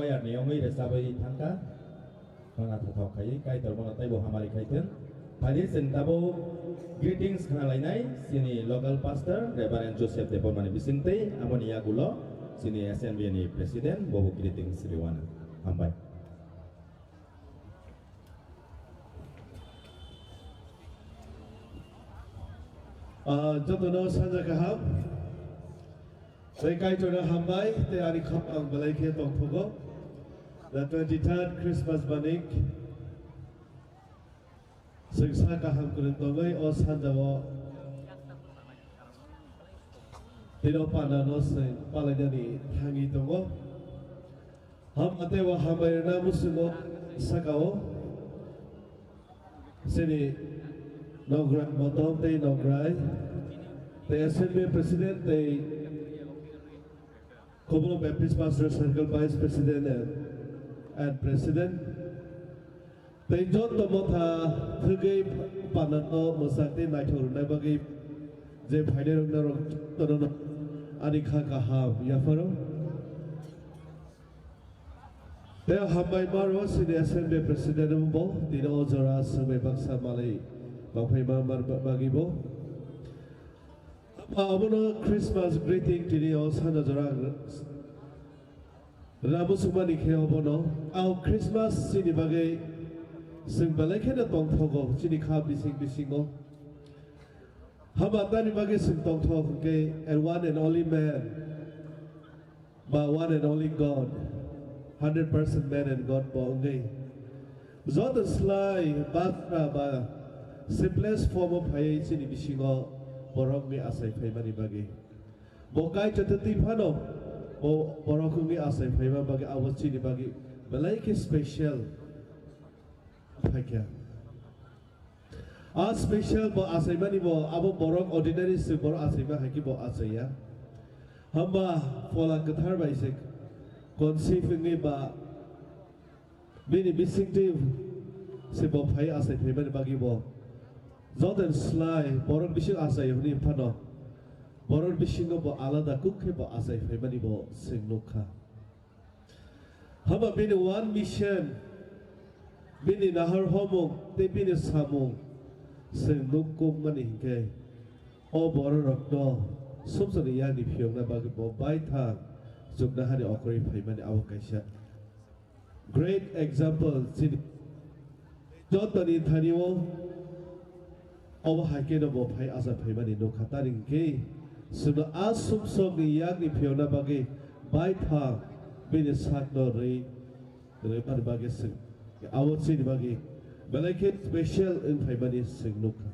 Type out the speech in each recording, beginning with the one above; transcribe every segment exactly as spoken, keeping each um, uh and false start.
Choir ni wngwi rwchabwi thangkha. Khna thotho khaiwi Kaitor bono teibo hamari khaithwng. Phai di chwng tabuk greetings khna lainai chini local pastor Reverend Joseph Debbarma ni bisingtwi, aboni yagulo chini S N B ni president bobo greetings rwano. Hambai. Ah, jotono sanja kaham. Tei Kaitorno hambai, tei ani khorang belai khe tongthogo. The twenty-third Christmas banik. Chwng sa kaham kwrwng tongwi o sanjao tino pandano chwng palainani thangwi tongo. Hamate o hambai rwna muchungo sakao chini Nograi Motom tei Nograi tei S N B President tei Khobolo Baptist Pastor Circle Vice President and, and President. Tei joto motha thwgwi panano mwsak tei naithok rwnai bagwi je phainai rokno rok jotono ani kha kaham yapharo. Tei hambai maro chini S N B President bo tini o jora swngbai baksa malai bangphai ma mar bagwi bo. Abono Christmas greeting tini o sana jora ang rwna muchungmani khe obono. Ao Christmas chini bagwi chwng belai kheno tongthogo chini kha bising bisingo. Haba tani bagwi chwng tongthok hwnkhe a one and only man. Ba one and only God, hundred percent man and God bo wngwi. Joto slai basra ba simplest form o phaiwi chini bisingo borokni achai phaimani bagwi. Bo Kaitor twi phano bo borok wngwi achai phaima bagwi abo chini bagwi belai khe special phaikha. A special bo achaimani bo abo borok ordinary se borok achaima hai khe bo achaiya. Hamba Phola Kwthar bai se conceive wngwi ba bini bisingtwi se bo phai achai phaimani bagwi bo joto slai borok bising achai hwnwi phano borok bisingo bo alada kuk khe bo achai phaimani bo chwng nukha. Haba bini one mission, bini nahar homung tei bini samung chwng nuk kukmani hinkhe, o bororokno sumsokni yakni phiyokna bagwi bo baithang chuknohani okroi phaimani abo kaisa great example chini. Jotoni thani-o obo hai kheno bo phai achai phaimani nukha, tamni hwnkhe chwngno a sumsokni yakni phiyokna bagwi baithang bini sakno rwi, rwimani bagwi chwng abo chini bagwi belai khe special wng phaimani chwng nukha.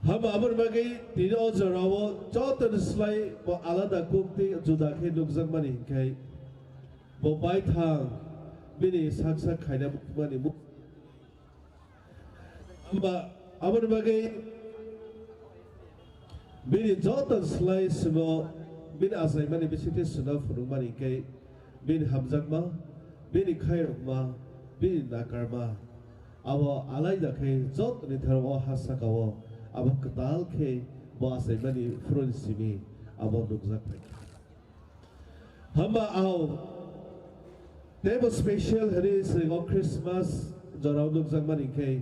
Haba aboni bagwi tini o jorao jotoni slai bo alada kuk tei juda khe nukjakmani hinkhe bo baithang bini sak sak khaina mani mu-, hamba aboni bagwi bini joto slai chwngno bini achaimani bisingtwi chwngno phunukmani hinkhe bini hamjakma, bini khairokma, bini nakarma, abo alaida khe jotoni thani o ha sakao abo kwtal khe bo achaimani phuruni simi abo nukjak phai kha. Hamba ao teibo special hwnwi chwng o Christmas jorao nukjakmani khe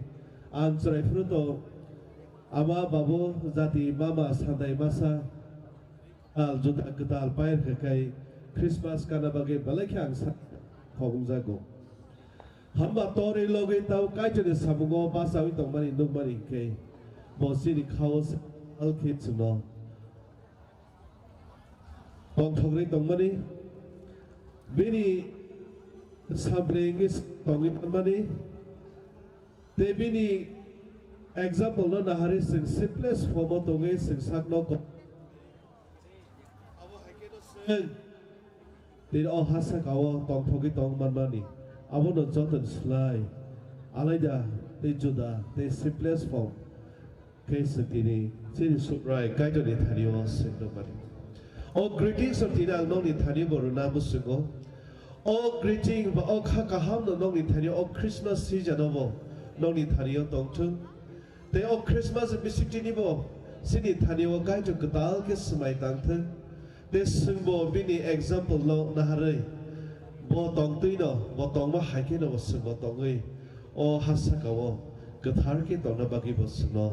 ang chwrai phuru to ama babu jati mama sandai masa Kwtal juda kwtal pair khe khai Christmas kana bagwi belai khe ang sa khobongjago. Hamba torwi logwi tau Kaitorni samungo bachaui tongmani nukmani hinkhe bo chini khao sal khe chwngno tongthogwi tongmani, bini sample wngwi tongwi manmani, tei bini example no naharwi chwng simplest form o tongwi chwng sakno ko-, Abo hai khe no chwng tini o ha saka o tongthogwi tong manmani, abono joto ni slai alaida tei juda tei simplest form khe chwng tini chini Subrai Kaitorni thani o chwng nukmani. O greetings no tini ang nokni thani bo rwna muchungo. O greeting ba o kha kaham no nokni thani o Christmas season o bo nokni thani o tongthwng. Tei o Christmas bisingtwi ni bo chini thani o Kaitor kwtal khe swmai tangthwng. Tei chwngbo bini example no naharwi Bo tongtwino, bo tongma hai kheno bo chwngno tongwi, o ha saka-o kwthar khe tongna bagwi bo chwngno,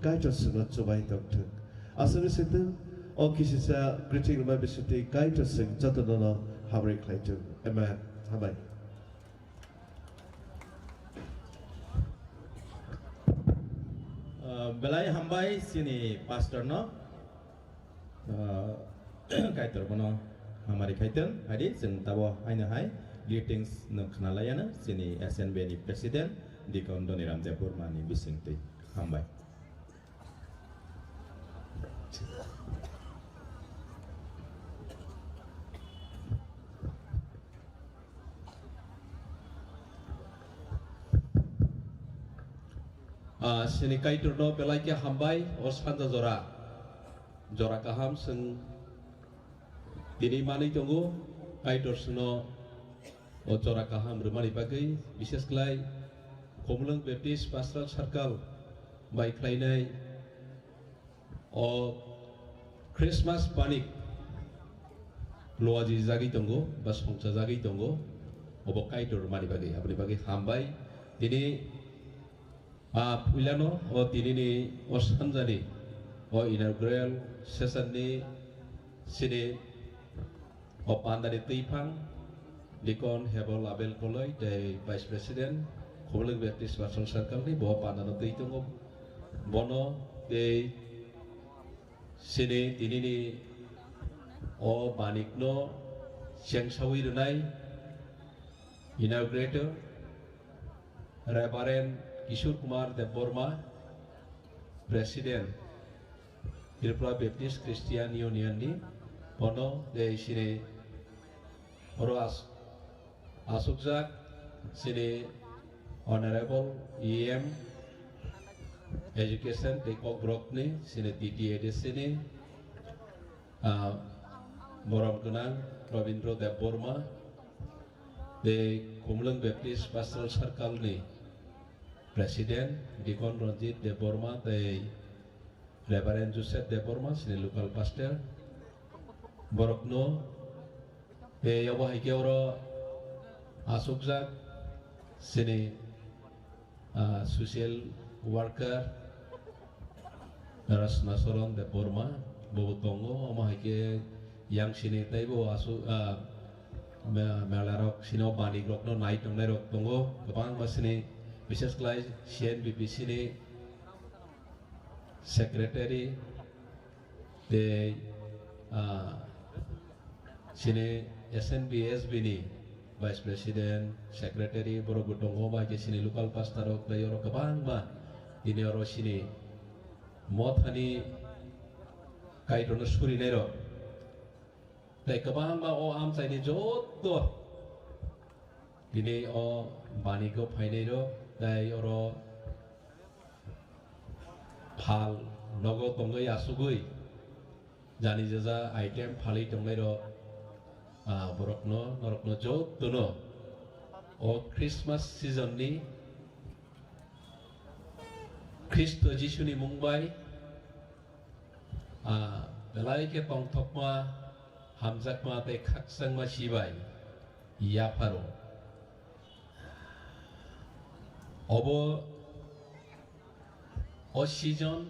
Kaitor chwngno chubai tongthwng. Aswkno sitwng, o kisisa greeting rwma bisingtwi Kaitor chwng jotono no hamri khlaithwng. Amen. Hambai. Ah, belai hambai chini pastor no. Ah, Kaitor bono hamari khaitwng, haidi chwng tabo haino hai greetings no khna laiya no chini S N B ni president Deacon Doniram Debbarma ni bisingtwi. Hambai. Ah, chini Kaitorno belai khe hambai, o sanja jora, jora kaham chwng tini manwi tongo. Kaitor chwngno o jora kaham rwmani bagwi, bishes khlai Khumulwng Baptist Pastoral Circle bai khlainai o Christmas banik luaji jagwi tongo ba songcha jagwi tongo, obo Kaitor mani bagwi, aboni bagwi hambai. Tini a puilano o tinini o sanjani o inaugural session ni sini o pandani twiphang Deacon Hebol Abel Koloi tei Vice President Khumulwng Baptist Pastoral Circle ni bo pandano twi tongo. Bono tei sini tinini o banikno chengsawi rwnai inaugurator Reverend Kishore Kumar Debbarma, President Tripura Baptist Christian Union ni, bono tei sini oro as-, asukjak sini Honorable E M Education tei Kokborok ni sini T T A D C ni, ah, borom gwnang Rabindra Debbarma tei Khumulwng Baptist Pastoral Circle ni President Deacon Ranjit Debbarma tei Reverend Joseph Debbarma, sini local pastor. Borokno, tei abo hai khe oro asukjak sini, ah, social worker Rasna Soron Debbarma, bo tongo, omo hai khe yang sini teibo asu-, ah, me-, mela rok sini o banik rokno nai tongnai rok tongo, kwbangma sini, bishes khlai C N B P C ni secretary tei, ah, sini S N B S B ni vice president, secretary borok bo tongo, bai khe sini local pastor rok tei oro kwbangma tini oro sini mothani Kaitorno surinai rok tei kwbangma o amchaini joto tini o banigo phainai rok tei oro phal nogo tongwi asugwi jani jaja item phalwi tongnai rok, ah, borokno, norokno jotono o Christmas season ni Khristo Jisuni mung bai, ah, belai khe tongthokma, hamjakma tei khakchangma sibai yapharo. Obo o season,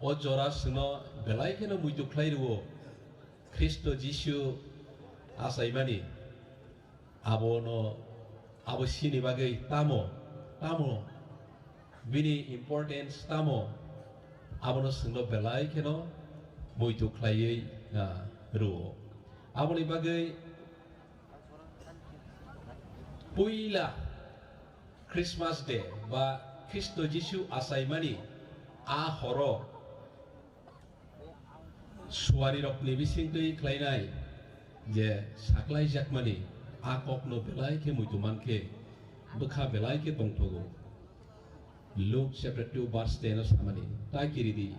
o jora chwngno belai kheno muitu khlai rwo Khristo Jisu achaimani. Abono, abo sini bagwi tamo, tamo bini importance tamo, abono chwngno belai kheno muitu khlaiwi, ah, rwo. Aboni bagwi puila Christmas Day ba Khristo Jisu achaimani a horo suarirokni bisingtwi khlainai je saklaijakmani a kokno belai khe muitu mankhe bwkha belai khe tongthogo. Luke chapter two verse ten o samani, "Ta kiridi,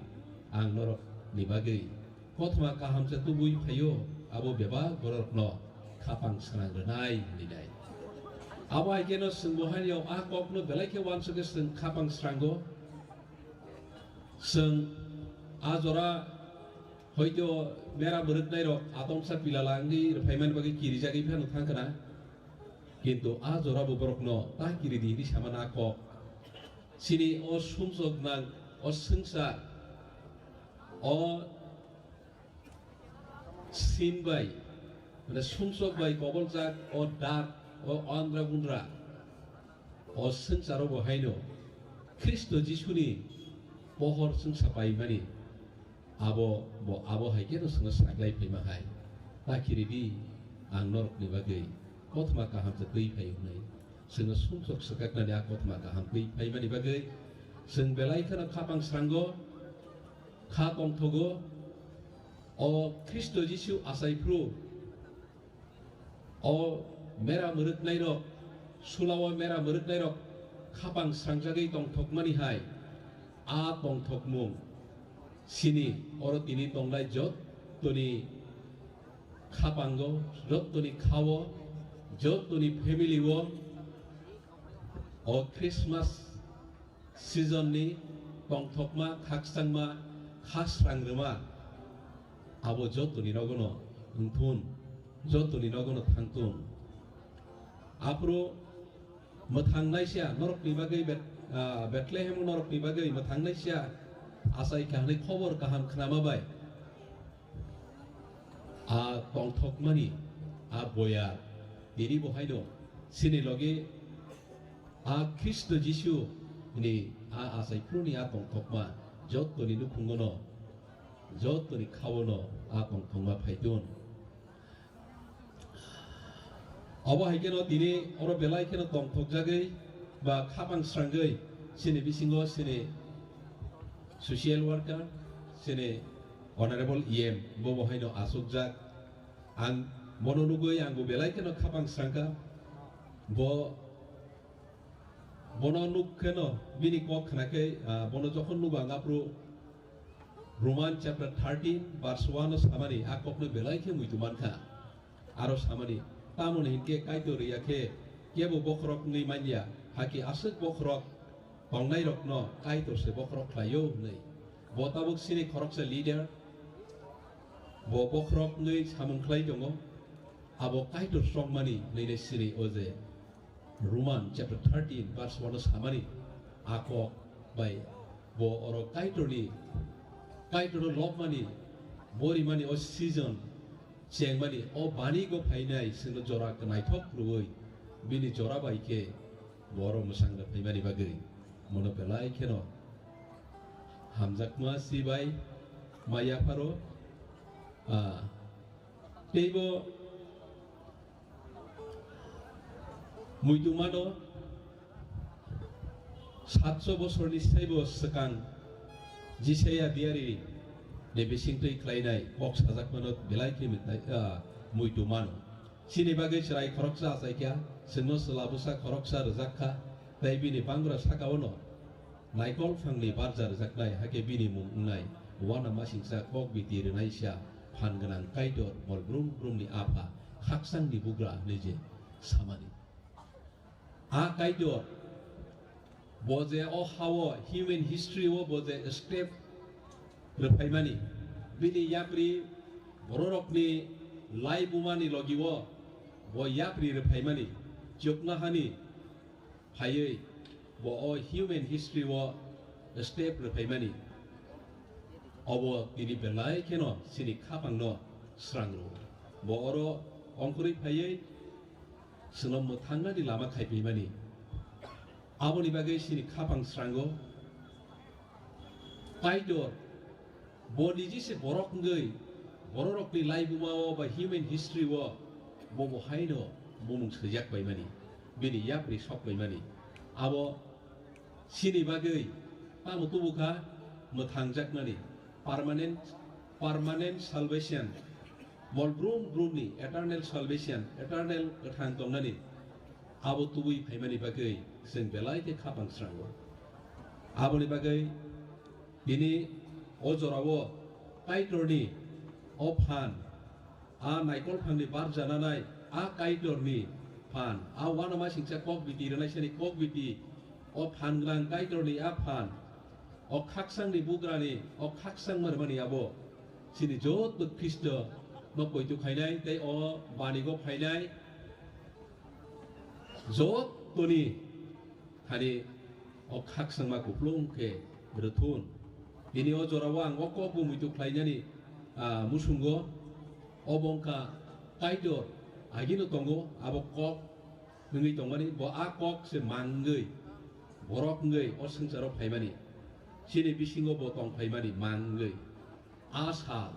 ang norokni bagwi kothoma kaham se tubui phaio, abo bebak bororokno khapang srang rwnai," hinwi nai. Abo hai kheno chwng bo haino a kokno belai khe uansukhe chwng khapang srango. Chwng a jora hoito mera mwrwknairok atomsa pilala wngwi rwphaimani bagwi kirijagwi phano thang khna. Kintu a jorabo borokno ta kiridi hinwi samani a kok. Chini o sumsok nang, o swngchar, o sin bai, mane sumsok bai koboljak o dak, o andra gundra, o swngcharo bo haino Khristo Jisuni pohor chwngsa paimani. Abo bo abo hai khe no chwngno saklai phaima hai. Ta khiridi ang norokni bagwi kothoma kaham se twi phai hwnwi. Chwngno sumsok swkaknani a kothoma kaham twi phaimani bagwi chwng belai kheno khapang srango, kha tongthogo. O Khristo Jisu achai phru O mera mwrwknairok, sulao mera mwrwknairok khapang srangjagwi tongthokmani hai a tongthokmung sini oro tini tongnai jottoni khapango, jottoni khao, jottoni family-o o Christmas season ni tongthokma, khakchangma, kha srangrwma, abo jotoni nogono wngthun, jotoni nogono thangthun. Aphuru mwthang naisa norokni bagwi Bet-, ah, Bethlehem norokni bagwi mwthang naisa achai kha hwnwi khobor kaham khnama bai. A tongthokmani a boya tini bo haino chini logi a Khristo Jisu ni a achai phuruni a tongthokma jottoni nukhungono, jottoni khaono a tongthokma phaitun. Obo hai kheno tini oro belai kheno tongthokjagwi ba khapang srangwi chini bisingo chini social worker, chini honorable E M bo bo haino asukjak. Ang bono nugwi ang bo belai kheno khapang srangkha. Bo Bono nuk kheno bini kok khna khe, ah, bono jokhon nugo ang aphuru Roman chapter thirteen verse one o samani a kokno belai khe muitu mankha. Aro samani, tamoni hinkhe Kaitor riya khe kebo bokhorok wngwi manya, hakhe aswk bokhorok tongnairokno Kaitor se bokhorok khlaio hwnwi. Bo tabuk chini khoroksa leader, bo bokhorok wngwi samung khlai tongo, abo Kaitor srokmani hwnwi sini o je. Roman chapter thirteen verse one o samani a kok bai bo oro Kaitorni, Kaitorno lobmani, borimani o season chengmani o banigo phainai chwngno jora naithok rwui bini jora bai khe bo oro mwsang rw phaimani bagwi mono belai kheno hamjakma si bai maya pharo, ah, teibo Muitu mano, satso bosorni saibo swkang Jisaya diari ni bisingtwi khlainai kok sajakmano belai khe mwtai, ah, muitu mano. Chini bagwi chwrai khoroksa achaikha, chwngno chwla bwsa khoroksa rwjakkha, tei bini bangra sakaono Naikol phangni barja rwjaknai, hakhe bini mung wngnai uanamasingcha kok biti rwnaisa phan gwnang Kaitor, mol brum brumni Apha, khakchangni bugra hwnwi je samani. A Kaitor, bo je o ha-o human history-o bo je step rwphaimani, bini yapri bororokni laibumani logi-o bo yapri rwphaimani, chuknohani phaiwi bo o human history-o step rwphaimani. Obo tini belai kheno chini khapangno srang rwo. Bo oro ongkhorwi phaiwi chwngno mwthangnani lama khaiphaimani. Aboni bagwi chini khapang srango. Kaitor, bo niji se borok wngwi, bororokni laibuma-o ba human history-o bo bo haino bumung swijak paimani, bini yapri sok paimani. Abo chini bagwi tamo tubu kha mwthangjaknani, permanent, permanent salvation, mol brum brumni eternal salvation, eternal kwthang tongnani. Abo tubui phaimani bagwi chwng belai khe khapang srango. Aboni bagwi tini o jorao Kaitorni o phan, a naikol phangni barjananai a Kaitorni phan, a uanamasingcha kok biti rwnaisani kok biti, o phan gwnang Kaitorni a phan, o khakchangni bugrani, o khakchangma rwmani abo chini joto Khristo no poito khainai tei o banigo phainai. Jotoni thani o khakchangma kupulung khe rwthun. Bini o jorao ang o kokbo muitu khlainani, ah, musungo, obo wngkha Kaitor agino tongo, abo kok wngwi tongmani, bo a kok se mangwi borok wngwi o swngcharo phaimani, chini bisingo bo tong phaimani mangwi. A sal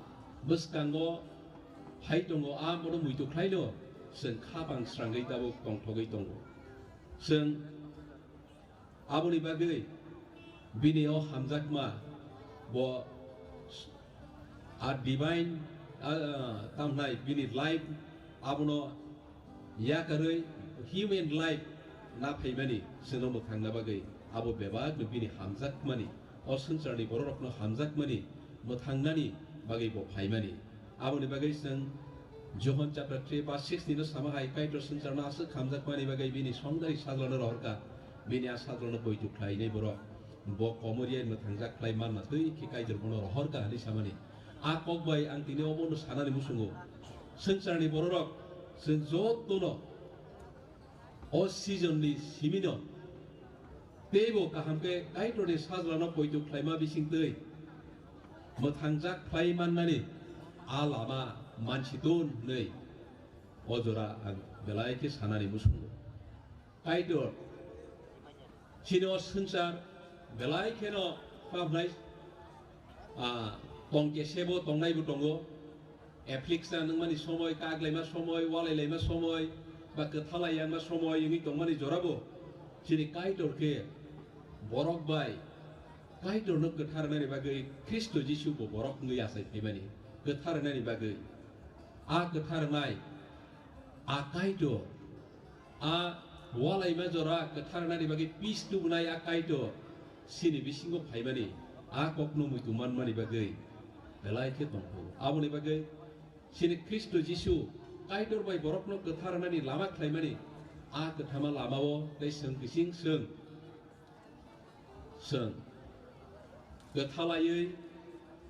bwskango phai tongo, a bono muitu khlaino chwng khapang srangwi tabuk tongthogwi tongo. Chwng aboni bagwi bini o hamjakma bo a divine, a, a, tamhnai bini life abono yakarwi human life na phaimani chwngno mwthangna bagwi abo bebakno bini hamjakmani, o swngcharni bororokno hamjakmani mwthangnani bagwi bo phaimani. Aboni bagwi chwng Johon chapter three verse six ni no sama hai, Kaitor swngcharno aswk hamjakmani bagwi bini songdari sajlano rohorkha, bini a sajlano poito khlainai borok bo komoriyai mwthangjak khlai manna twi khe Kaitor bono rohorkha hwnwi samani. A kok bai ang tini obono sanani musungo, swngcharni bororok chwng jotono o season ni simino teibo kaham khe Kaitorni sajlano poito khlaima bisingtwi mwthangjak khlai mannani a lama mansiton hwnwi o jora ang belai khe sanani musungo. Kaitor chini o swngchar belai kheno phabnai, ah, tong kesebo tongnaibo tongo. Affliction wngmani somoi, kaglaima somoi, walailaima somoi, ba kwthalai yangma somoi wngwi tongmani jorabo chini Kaitor khe borok bai Kaitorno kwthar rwnani bagwi Khristo Jisu bo borok wngwi achai phaimani kwthar rwnani bagwi. A kwthar wngnai, a Kaitor, a walaima jora kwthar rwnani bagwi pis tubunai a Kaitor chini bisingo phaimani, a kokno muitu manmani bagwi belai khe tongkhu. Aboni bagwi chini Khristo Jisu Kaitor bai borokno kwthar rwnani lama khlaimani, a kwthama lamao tei chwng bising chwng Chwng kwthalaiwi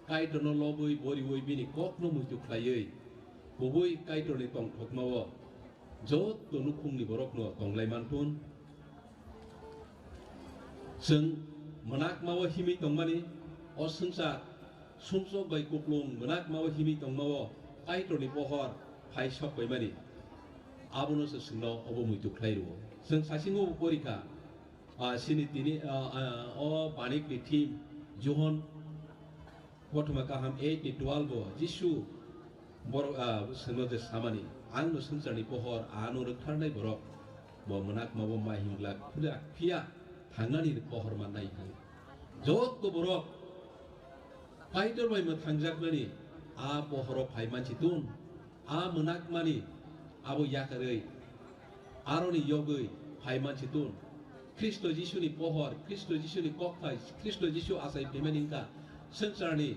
Kaitorno lobwi boriwi bini kokno muitu khlaiwi kubui Kaitorni tongthokmao joto nukhungni borokno tonglai manthun. Chwng mwnakmao himwi tongmani o swngchar sumsok bai kuplung mwnakmao himwi tongmao Kaitorni pohor phai sok paimani, abono se chwngno obo muitu khlai rwo. Chwng saichung obo porikha. Ah, chini tini, ah, ah, o banikni theme, Johon kothoma kaham eight ni twelve o Jisu borok, ah, chwngno je samani, "Ang no swngcharni pohor, ano rwktharnai borok bo mwnakmabo ma himglak, phiya, phiya thangnani pohor mannai," hwnwi. Joto borok Kaitor bai mwthangjaknani a pohoro phai mansi tun. A mwnakmani abo yakarwi aroni yogwi phai mansi tun. Khristo Jisuni pohor, Khristo Jisuni kokthai, Khristo Jisu achai phaimani wngkha swngcharni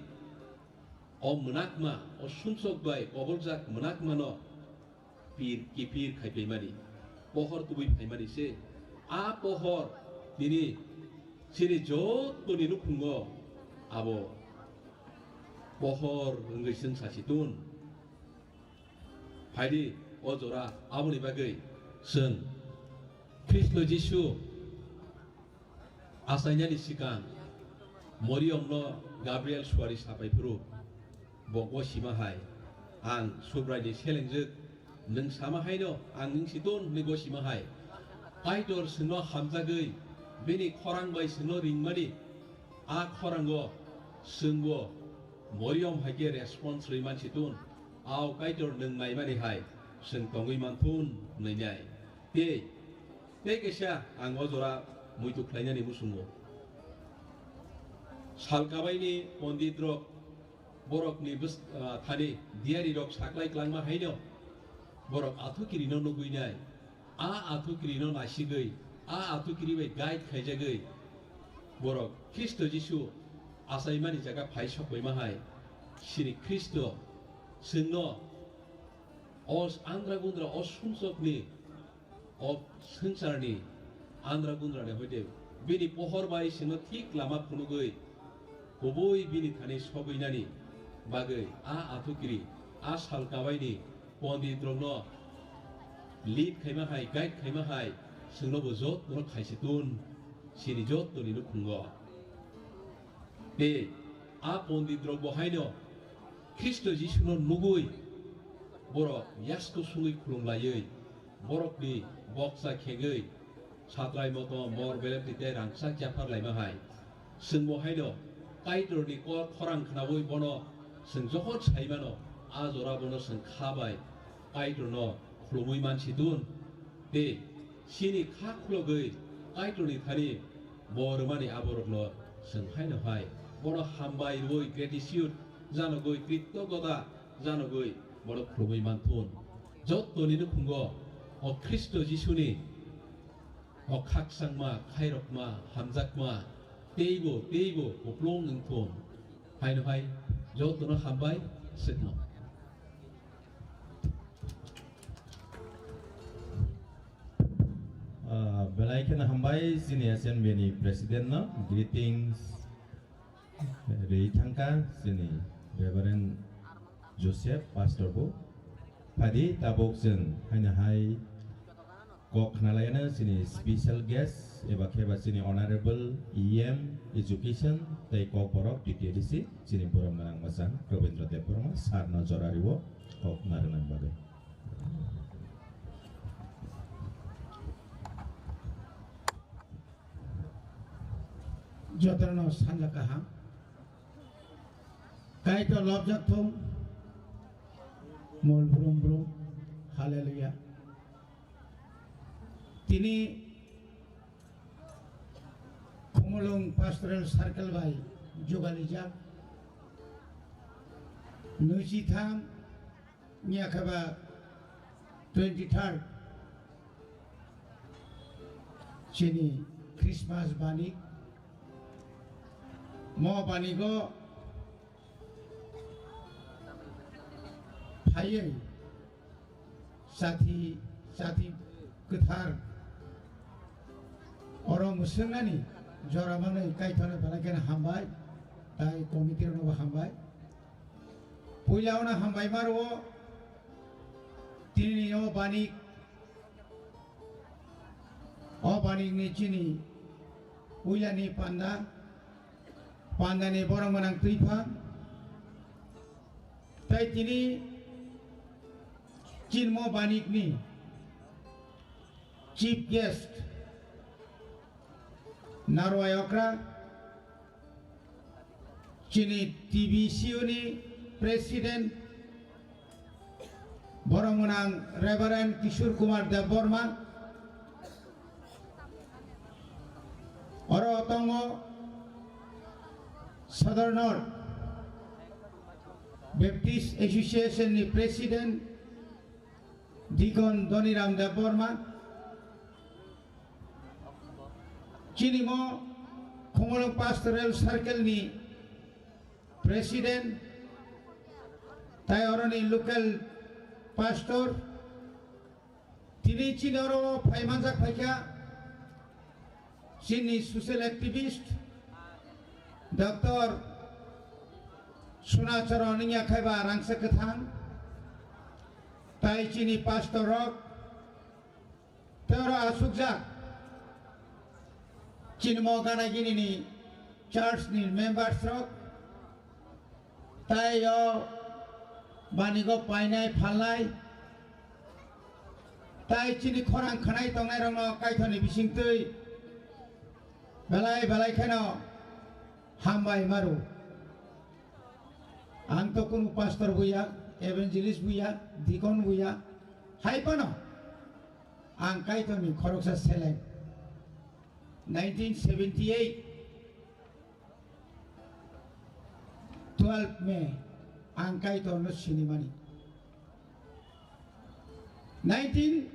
o mwnakma, o sumsok bai koboljak mwnakmano pir kipir khai phaimani, pohor tubui phaimani se. A pohor tini chini jotoni nukhungo abo pohor wngwi chwng sasi tun. Phaidi o jora aboni bagwi chwng Khristo Jisu achainani swkang Moriyomno Gabriel suari sapai phuru bo gosima hai, "Ang Subraini selengjwk, nwng sama haino ang nwng si tun," hwnwi gosima hai. Kaitor chwngno hamjagwi bini khorang bai chwngno ringmani a khorango chwngbo Moriyom hai khe response rwi mansi tun. Ao Kaitor nwng naimani hai chwng tongwi manthun hwnwi nai. Tei, tei kaisa ang o jora muitu khlainani muchungo. Sal kabaini pondit rok borokni bws-, ah, thani diyari rok saklai klangma haino borok athukiri no nugwi nai. A athukiri no naisigwi, a athukiri bai guide khaijagwi borok Khristo Jisu achaimani jaga phai sokpaima hai. Sini Khristo chwngno o andra gundra o sumsokni o swngcharni andra gundrani hoite bini pohor bai chwngno thik lama phunugwi kubui bini thani sogwinani bagwi a athukiri, a sal kabaini pondit rokno lead khaima hai, guide khaima hai, Chwngno bo jottono khaisi tun, chini jottoni nukhungo. Tei a pondit rok bo haino Khristo Jisuno nugwi borok yasko sungwi khulum laiwi, borokni boksa khegwi satrai moto mor belem twi tei rangchak japhar laima hai. Chwng bo haino Kaitorni kok khorang khnaui bono chwng jokhon sai mano, a jora bono chwng kha bai Kaitorno khulumui man si tun. Tei chini kha khulogwi Kaitorni thani bo rwmani aborokno chwng haino hai bono hambai rwui gratitude janogwi, kritogota janogwi bono khulumui man thun. Jottoni nukhungo o Khristo Jisuni o khakchangma, khairokma, hamjakma, teibo, teibo kuplung wng thun. Haino hai jotono hambai swkno. Ah, belai kheno hambai chini S N B ni president no greetings rwi thangkha chini Reverend Joseph Pastor bo. Phadi tabuk chwng haino hai kok khnalaiyano chini special guest eba khe ba chini Honorable E M Education tei Kokborok D T A D C chini borok gwnang mwchang Robindra Debbarma sir no jora rwo kok narwknani bagwi. Jotono sanja kaham. Kaitor lobjak thung. Mol brum brum. Hallelujah. Tini Khumulwng Pastoral Circle bai jugalijak. Nwichitham Wngya khe ba twenty third chini Christmas bani. Mo banigo phaiwi sathi, sathi kwthar oro mwswngnani jora manwi Kaitorno belai kheno hambai, tai committee rokno bo hambai. Puila ono hambai ma rwo, tini o banik, o banik ni chini puila ni panda, panda ni borok mwnang twi pha, tai tini chinmo banik ni chief guest Narwai Okra, chini T B C U ni president, borok mwnang Reverend Kishore Kumar Debbarma, oro tongo Sadar North Baptist Association ni president, Deacon Doniram Debbarma, chini mo Khumulwng Pastoral Circle ni president, tai oroni local pastor, tini chini oro phai manjak phaikha, chini social activist, Doctor Sunacharan wngya khe ba rangchak kwthang, tai chini pastor rok, tei oro achukjak chini mo gana gini ni church ni members rok, tai o banigo painai phalnai, tai chini khorang khanai tongnai rokno Kaitorni bisingtwi belai belai kheno hambai maru. Ang to kunu pastor buya, evangelist buya, deacon buya, hai phano ang Kaitorni khoroksa seleng. Nineteen seventy eight twelve May ang Kaitorno sinimani. Nineteen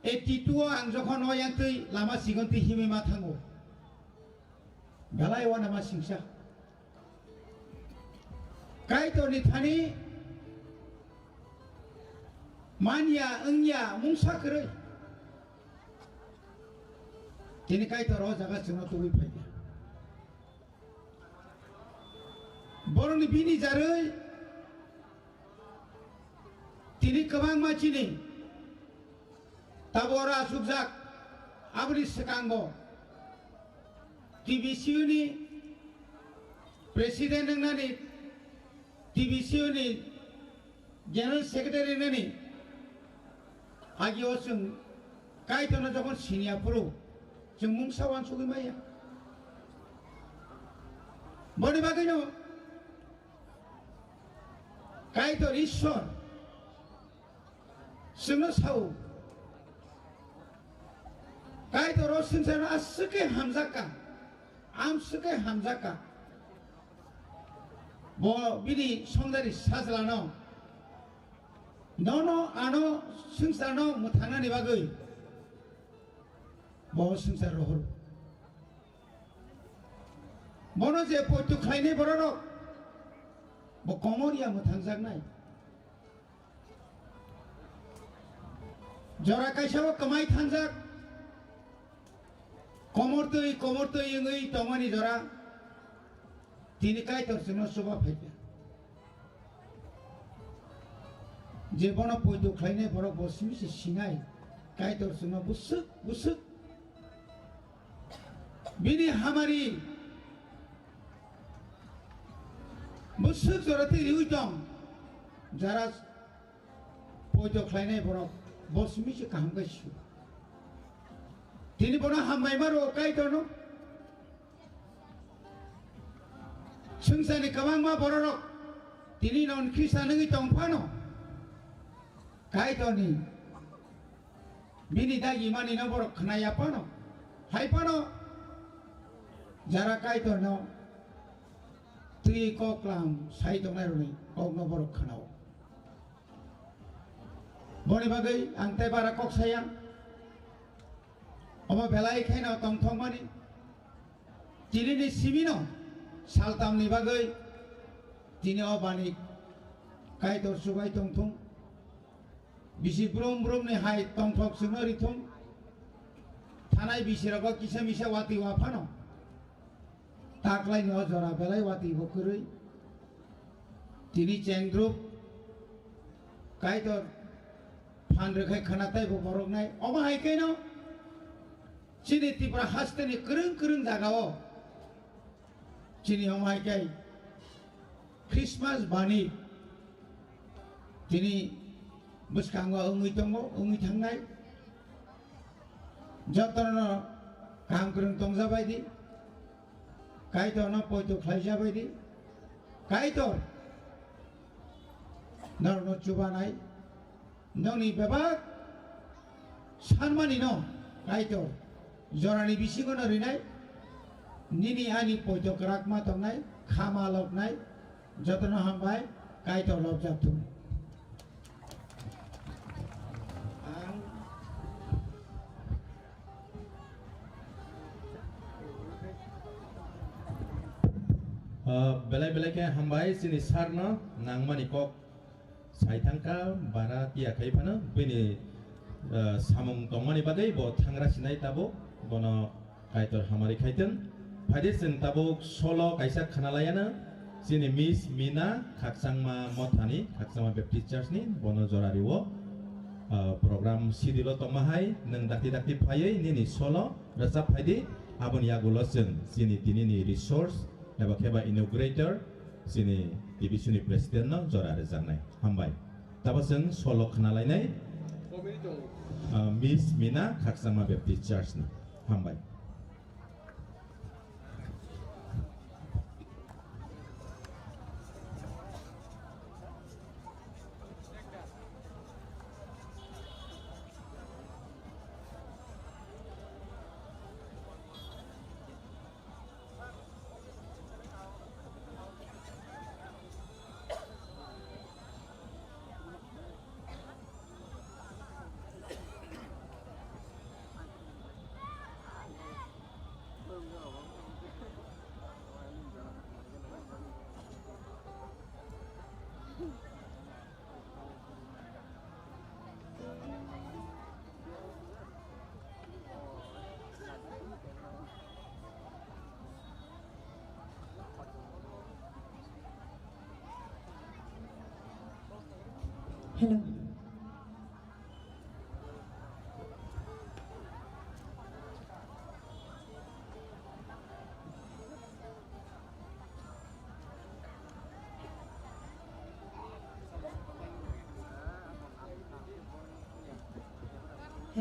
eighty two o ang jokhon oyang twi lama sigon twi himwi ma thango, belai uanama singsa. Kaitorni thani manya wngya mungsa kwrwi. Tini Kaitor o jaga chwngno tubui phaikha. Borokni bini jarwi tini kwbangma chini tabo oro achukjak. Aboni swkango T B C U ni president wngnani, T B C U ni general secretary wngnani agi o chwng Kaitorno jokhon siniya phuru chwng mungsa wansugwi maya. Boni bagwino Kaitor Ishwar chwngno sao, Kaitor o swngcharno aswk khe hamjakka, amswk khe hamjakka. Bo bini songdari sajlano, nono ano swngcharno mwthangnani bagwi bo swngchar rohor. Bono je poito khlainai bororok, bo komor ya mwthangjaknai. Jora kaisa o kwmai thangjak, komor twi, komor twi wngwi tongmani jora, tini Kaitor chwngno chuba phaikha. Je bono poito khlainai borok bo simi se sinai, Kaitor chwngno bwswk bwswk bini hamari bwswk jora tei riwi tong, jara poito khlainai borok bo simi se kaham khe su. Tini bono hambai maro Kaitorno. Swngcharni kwbangma bororok tini non Khristan wngwi tong phano, Kaitorni bini dagi manino borok khna ya phano, hai phano jara Kaitorno twi kok klam sai tongnai rokni kokno borok khnao. Boni bagwi ang tei bara kok saya. Omo belai kheno tongthokmani. Tinini simino saltamni bagwi tini o bani Kaitor chubai tongthung. Bisi brum brumni hai tongthok chwngno rithung. Thanai bisirogo kisa misa watwi waphano. Taklaini o jora belai watwi bo kwrwi. Tini chengdrup Kaitor phan rwkhai khwna taibo boroknai. Omo hai khe no chini Tripura hasteni kwrwng kwrwng jagao chini omo hai khe Christmas bani tini bwskango wngwi tongo, wngwi thangnai. Jotono kaham kwrwng tongjabai di. Kaitorno poito khlaijabai di. Kaitor norokno chubanai. Nokni bebak sanmani no Kaitor jorani bisingo no rinai. Nini ani poito kwrak ma tongnai, kha ma loknai. Jotono hambai, Kaitor lobjak thung. Ang Ah, belai belai khe hambai chini sir no nangmani kok sai thangkha bara tiya khai phano bini, ah, samung tongmani bagwi bo thangra sinai tabuk bono Kaitor hamari khaitwng. Phaidi chwng tabuk solo kaisa khwnalayana chini Miss Mina Khakchangma Mothani, Khakchangma Baptist Church ni, bono jora rio. Ah, program sidilo tongma hai nwng dakti dakti phaiwi nini solo rwchap phaidi, aboni yagulo chwng chini tinini resource eba kheba inaugurator chini T B C ni president no jora rwjaknai. Hambai. Tabo chwng solo khwnalainai, ah, Miss Mina Khakchangma Baptist Church ni. Hambai. Hello.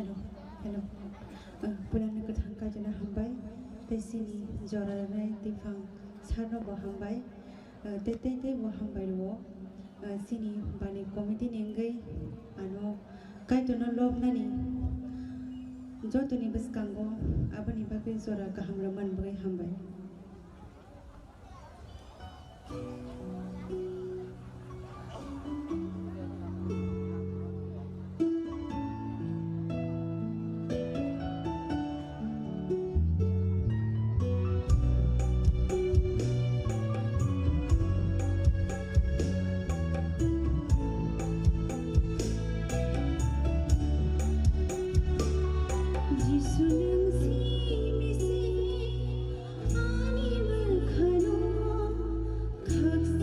Hello, hello. Uh, Pulani kwthang kaitorno hambai, tei chini jora rwnai twiphang sarno bo hambai, uh, tei tei tei bo hambai rwo. Uh, chini bani committee ni wngwi ano kaitorno lobnani jotoni bwskango aboni bagwi jora kaham rwmani bagwi hambai. Jisu nwng simi se ani bwkhano khaksa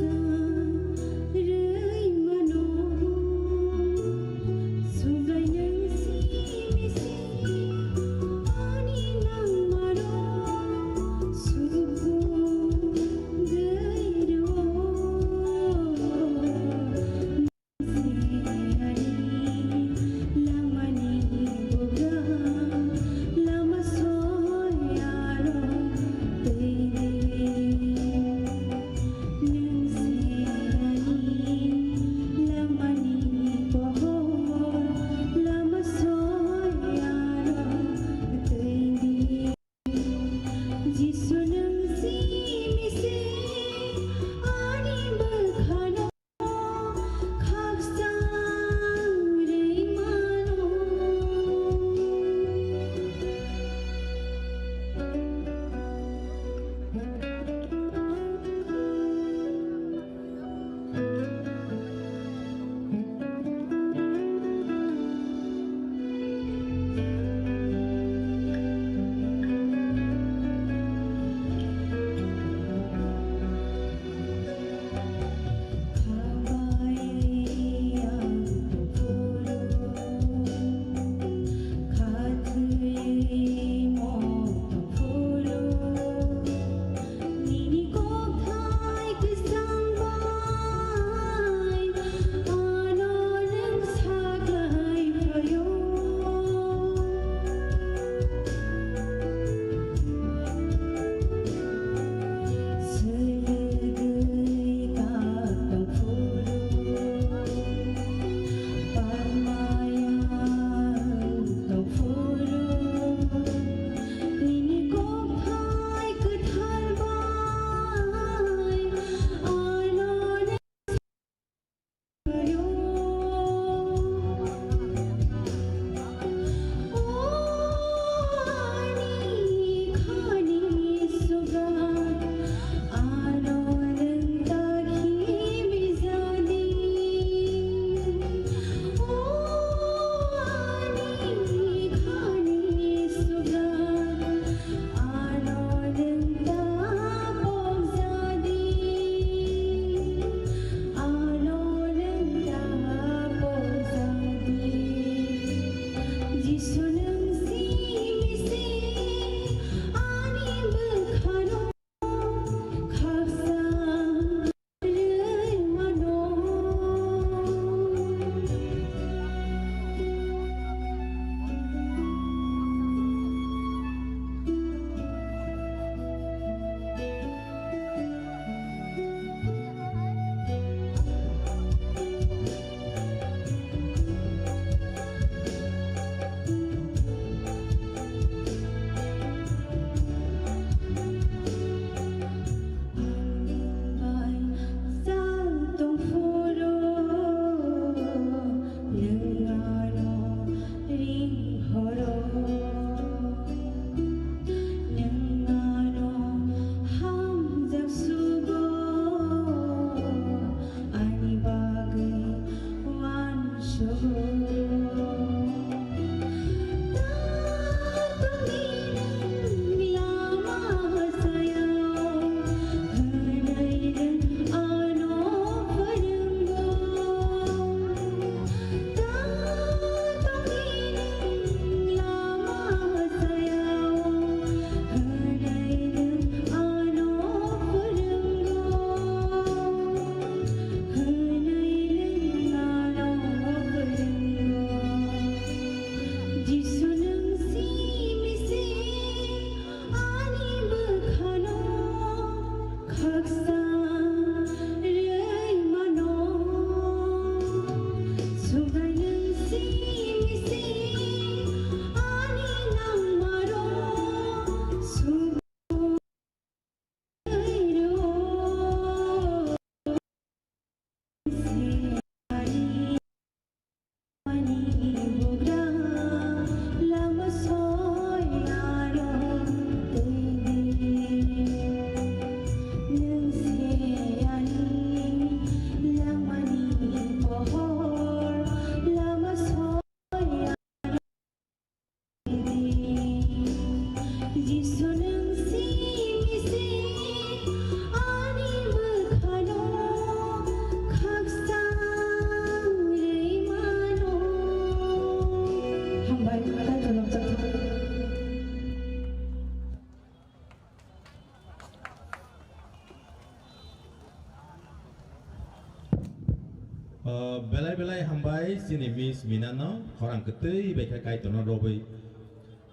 Belai belai hambai chini Miss Mina no, khorang kwtwi bai khe Kaitor no robwi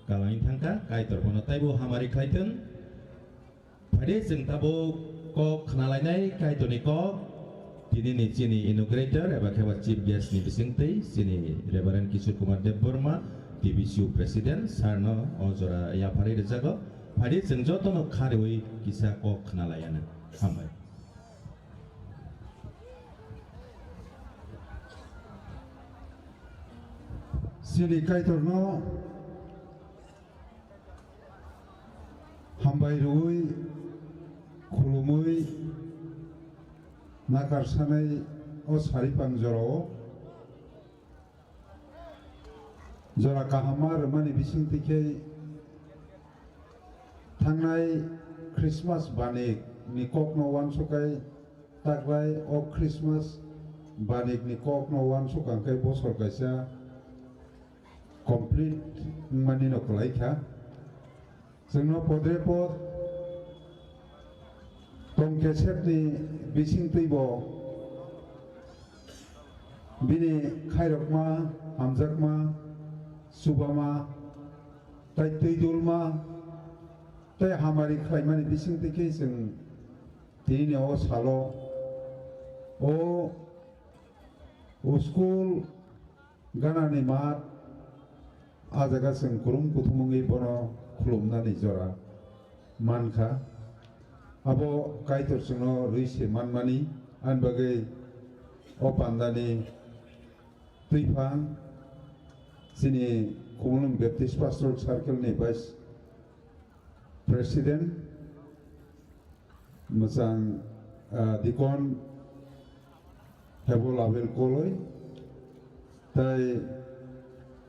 kalangwi thangkha, Kaitor bono taibo hamari khlai thung. Phaidi chwng tabuk kok khna lainai Kaitor ni kok, tini ni chini inaugurator eba khe ba chief guest ni bisingtwi chini Reverend Kishore Kumar Debbarma, T B C U president, sir no o jora yapharwi rwjago. Phaidi chwng joto no kha rwui kisa kok khna lai anw. Hambai. Chini Kaitor no hambai rwui, khulumui, nakar sanai o sari pang jorao jora kaham ma rwmani bisingtwi khe thangnai Christmas banik ni kok no uansuk khai, takbai o Christmas banik ni kok no uansuk ang khe bosor kaisa complete wngmani no kwlai kha. Chwngno podre pod tong kesepni bisingtwi bo bini khairokma, hamjakma, chubama, tei twi dulma, tei hamari khlaimani bisingtwi khe chwng tini o salo o, o school ganani mat, a jaga chwng kwrwng kuthum wngwi bono khulumnani jora mankha. Abo Kaitor chwngno rwi se manmani, ani bagwi o pandani twiphang chini Khumulwng Baptist Pastoral Circle ni Vice President, mwchang, ah, Deacon Hebol Abel Koloi, tai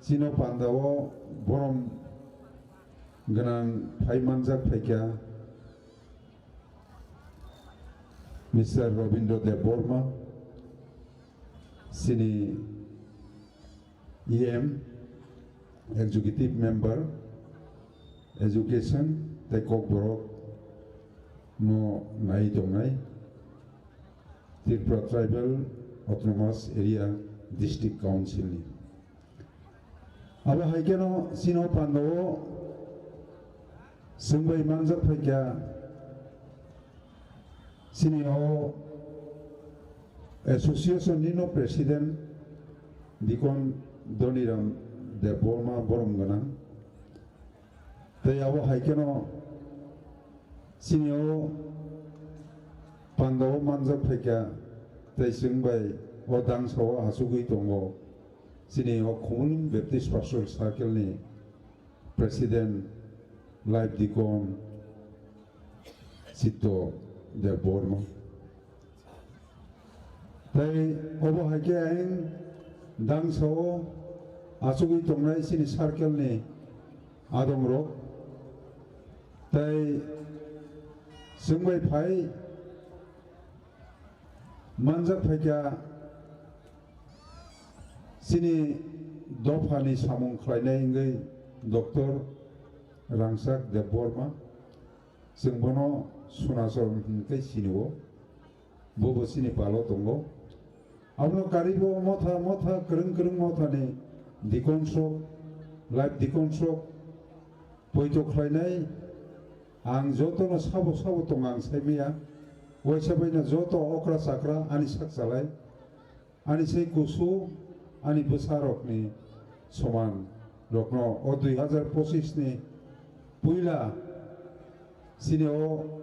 chino pandao borom gwnang phai manjak phaikha Mister Robindra Debbarma, chini E M, Executive Member, Education tei Kokborok no nai tongnai Tripura Tribal Autonomous Area District Council ni. Abo hai kheno chini o pandao chwng bai manjak phaikha chini o association ni no president Deacon Doniram Debbarma borom gwnang. Tei abo hai kheno chini o pandao manjak phaikha, tei chwng bai o dangsao achugwi tongo chini o Khumulwng Baptist Pastoral Circle ni President Life Deacon Chitto Debbarma. Tei obo hai khe ayang dangsao achugwi tongnai chini circle ni adongrok. Tei chwng bai phai manjak phaikha chini dophani samung khlainai wngwi Doctor Rangchak Debbarma. Chwng bono Sunachal hwn khe sini-o, bo bo chini palo tongo. Abono karwi bo motha motha, kwrwng kwrwng mothani deacon sok, life deacon sok poito khlainai. Ang jotono sabo sabo tongo ang saimaya. Waisa baino joto okra chakra ani sak chalai. Ani se kusu ani bwsarokni soman rokno o dui hazar pochis ni puila chini o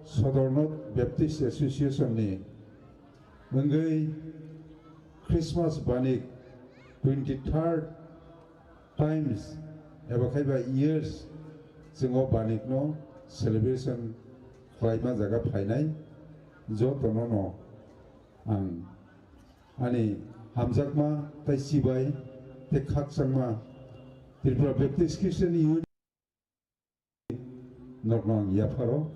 Sodornot Baptist Association ni wngwi Christmas banik twenty third times eba khaiba years chwng o banik no celebration khlaima jaga phainai jotono no ang ani hamjakma tei chibai tei khakchangma Tripura Baptist Christian Union nokno ang yapharo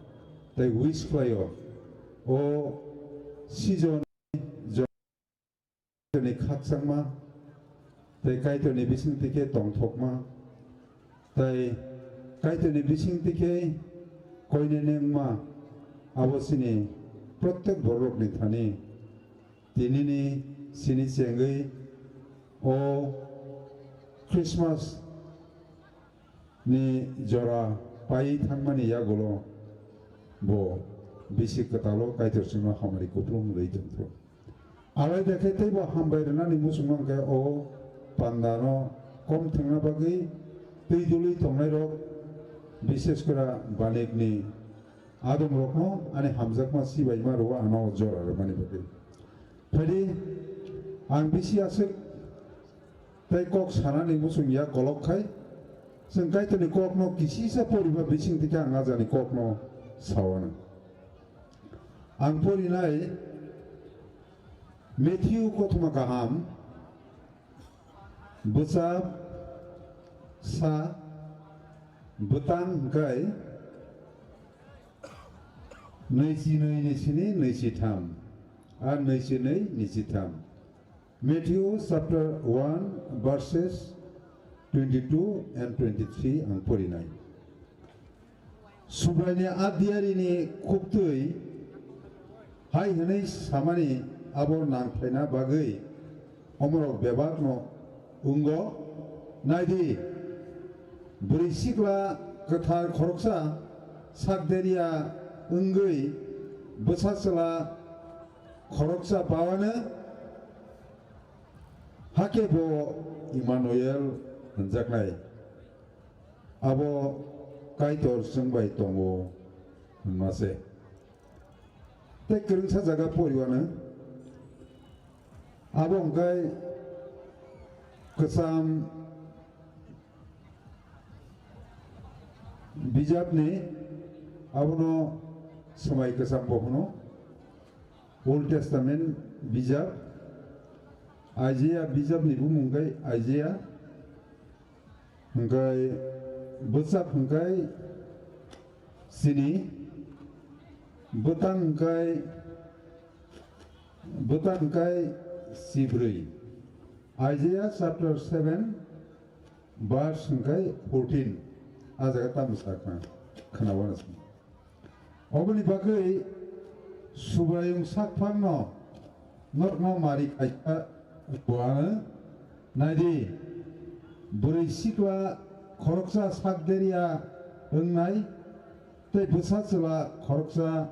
tei wish khlaio o season ni khakchangma tei Kaitorni bisingtwi khe tongthokma tei Kaitorni bisingtwi khe koinene wngma abo chini protek borokni thani tinini Sini chengwi o Christmas ni jora pai thangmani yagulo bo bisi kwtalo Kaitor chwngno hamari kupulung rwi tongthok. Alai de khe teibo hambai rwnani muchungma hwnkhe o pandano kom thwngna bagwi twi dului tongnairok, bishesh kora banikni adongrokno ani hamjakma sibaima rwo ano jora rwmani bagwi. Phaidi ang bisi aswk tei kok sanani muchung ya kolok khai, chwng Kaitorni kokno kisisa poriba bising twi khe ang ajani kokno sawana. Ang porinai Matthew kothoma kaham, bwsa sa bwtang hwnkhe nwichi nwi ni sini nwichi tham, ar nwichi nwi nwichi tham. Matthew chapter one verses twenty-two and twenty-three ang porinai. Subraini a diarini khuktwi hai hwnwi samani abo nangphaina bagwi omorok bebakno wngo. Naidi, bwrwi sikla kwthar khoroksa sakderia wngwi bwsa chwla khoroksa bawano, hakhe bo Immanuel hwnjaknai. Abo Kaitor chwng bai tongo hwnma se. Tei kwrwngsa jaga poriwano abo hwnkhe kwcham bijapni, abono Swmai Kwcham bo hwno, Old Testament bijap, Isaiah bijapni bumung khe Isaiah, hwnkhe bwchap hwnkhe sini, bwtang hwnkhe, bwtang hwnkhe sibrwi. Isaiah chapter seven, verse hwnkhe fourteen. A jaga tamo sakha, khwnawano se. Oboni bagwi Subraiyung sakphangno norokno mari khaikha buano, naidi, bwrwi sikla khoroksa sakderia wngnai, tei bwsa chwla khoroksa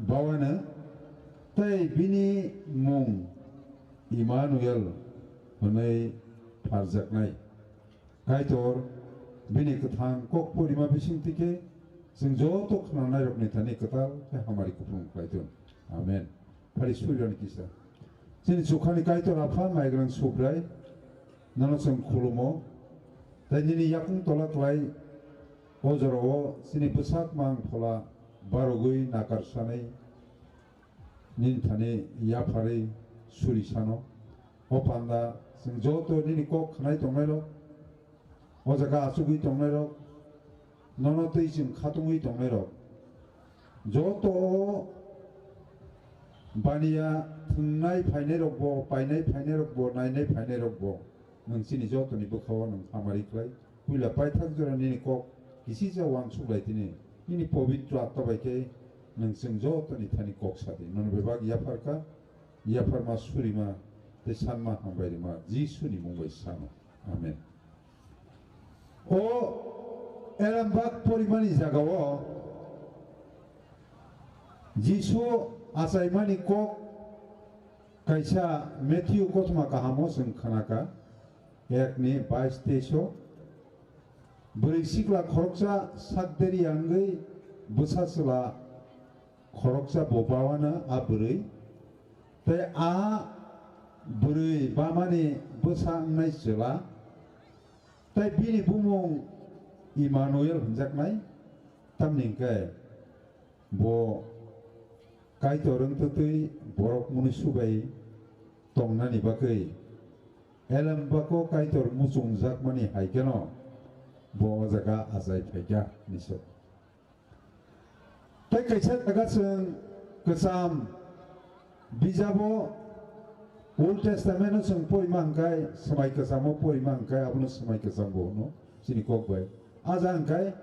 bawano, tei bini mung Immanuel hwnwi pharjaknai. Kaitor bini kwthang kok porima bising twi khe chwng joto khnanairokni thani kwtal khe hamari kupulung khlai thung. Amen. Phari surirani kisa. Chini chukhani Kaitor Apha, maigrang Subrai, nono chwng khulumo. Tei nini yakung tola klai o jorao chini bwsak mang phola barogwi nakar sanai nini thani yapharwi suri sano. O panda chwng joto nini kok khnai tongnairok, o jaga achugwi tongnairok, nono twi chwng khatungwi tongnairok, joto o baniya thwngnai phainairokbo, painai phainairokbo, nainai phainairokbo, nwng chini jotoni bwkhao nwng hamari khlai. Puila paithak jora nini kok kisisa uansuk lai tini, nini pobitro atma bai khe nwng chwng jotoni thani kok sa di. Nono bebak yapharkha, yapharma surima tei sanma hambai rima Jisuni mung bai sano. Amen. O elambak porimani jagao Jisu achaimani kok kaisa Matthew kothoma kahamo chwng khnakha, ekni bais teis o, bwrwi sikla khoroksa sakderia wngwi bwsa chwla khoroksa bo bawano a bwrwi, tei a bwrwi bamani bwsa wngnai chwla, tei bini bumung Immanuel hwnjaknai, tamni hwnkhe bo Kaitor wngtwtwi borok mwnwi subai tongnani bagwi elembako Kaitor muchungjakmani hai kheno bo o jaga achai phaikha hinwi sa. Tei kaisa jaga chwng kwcham bijabo Old Testament-o chwng porima hwnkhe, Swmai Kwchamo porima hwnkhe, abono Swmai Kwcham bo hwno chini kok bai. A jaga hwnkhe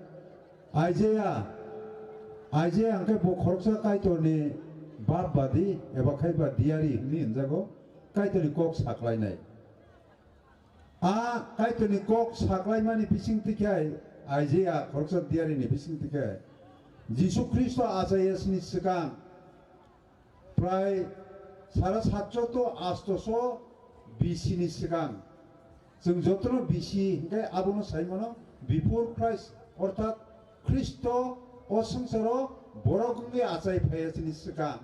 Isaiah, Isaiah hwnkhe bo khoroksa Kaitorni bab badi eba khai ba diary hwnwi hwnjago. Kaitorni kok saklainai. A Kaitorni kok saklaimani bisingtwi khe Isaiah khoroksa diarini bisingtwi khe Jisu Khristo achaiyasini swkang prai sara satcho to astoso B C ni swkang. Chwng jotono B C hinkhe abono saimano before Christ, orthat Khristo o swngcharo borok wngwi achai phaiyasini swkang.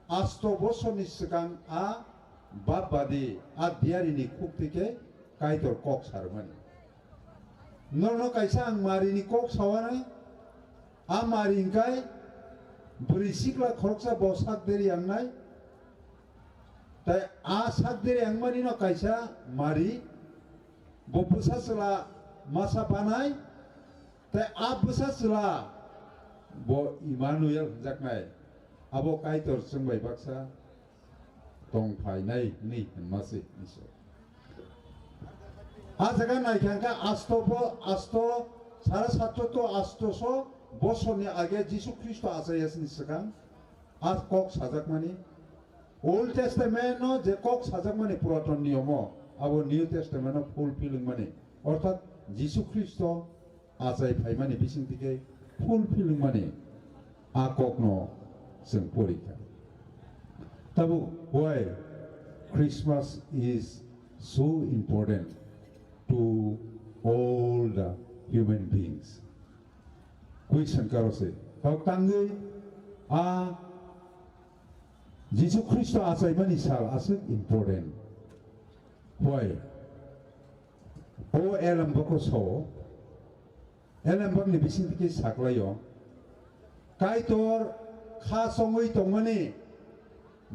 Asto bosorni swkang a bap badi a diarini khuktwi khe Kaitor kok sarwmani. Norokno kaisa ang Marini kok sawanai, a Mari hwnkhe bwrwi sikla khoroksa bo sak deri yangnai, tai a sak deri yangmani no kaisa Mari, bo bwsa chwla masa banai, tai a bwsa chwla bo Immanuel hwnjaknai, abo Kaitor chwng bai baksa tong phainai hwnwi hwnma se Isor. A jaga naikha khe asto bo, asto sara satcho to astoso bosorni age Jisu Khristo achaiyasini swkang a kok sajakmani, Old Testament no je kok sajakmani Puraton Niyomo, abo New Testament no fulfill wngmani, orthat Jisu Khristo achai phaimani bisingtwi khe fulfill wngmani a kokno chwng porikha. Tabuk why Christmas is so important to all the human beings? Question karo se. Tok tangwi a Jisu Khristo achaimani sal aswk important. Why? O elem boko so, elem bakni bisingtwi khe saklaio. Kaitor kha songwi tongmani,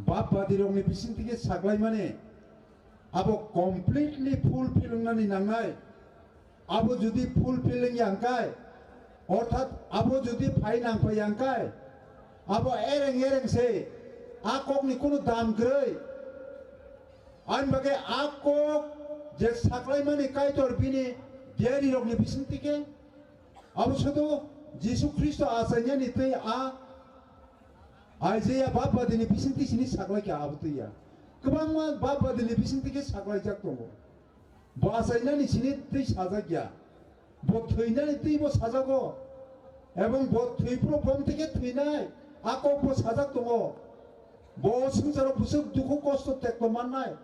bap badirokni bisingtwi khe saklaimani, abo completely fulfill wngnani nangnai. Abo jodi fulfill wngya hwnkhe, orthat abo jodi phai nangphai ya hwnkhe, abo ereng ereng se, a kokni kunu dam kwrwi. Ani bagwi a kok je saklaimani Kaitor bini diarirokni bisingtwi khe, abo sudu Jisu Khristo achainani twi a Isaiah bap badini bisingtwi sini saklaikha abo twi ya. Kwbangma bap badini bisingtwi khe saklaijak tongo. Bo achainani sini twi sajak ya. Bo thwinani twi bo sajago. Ebong bo thwi phuru bom theke thwinai. A kok bo sajak tongo. Bo swngcharo bwswk dukhu kosto tekto mannai.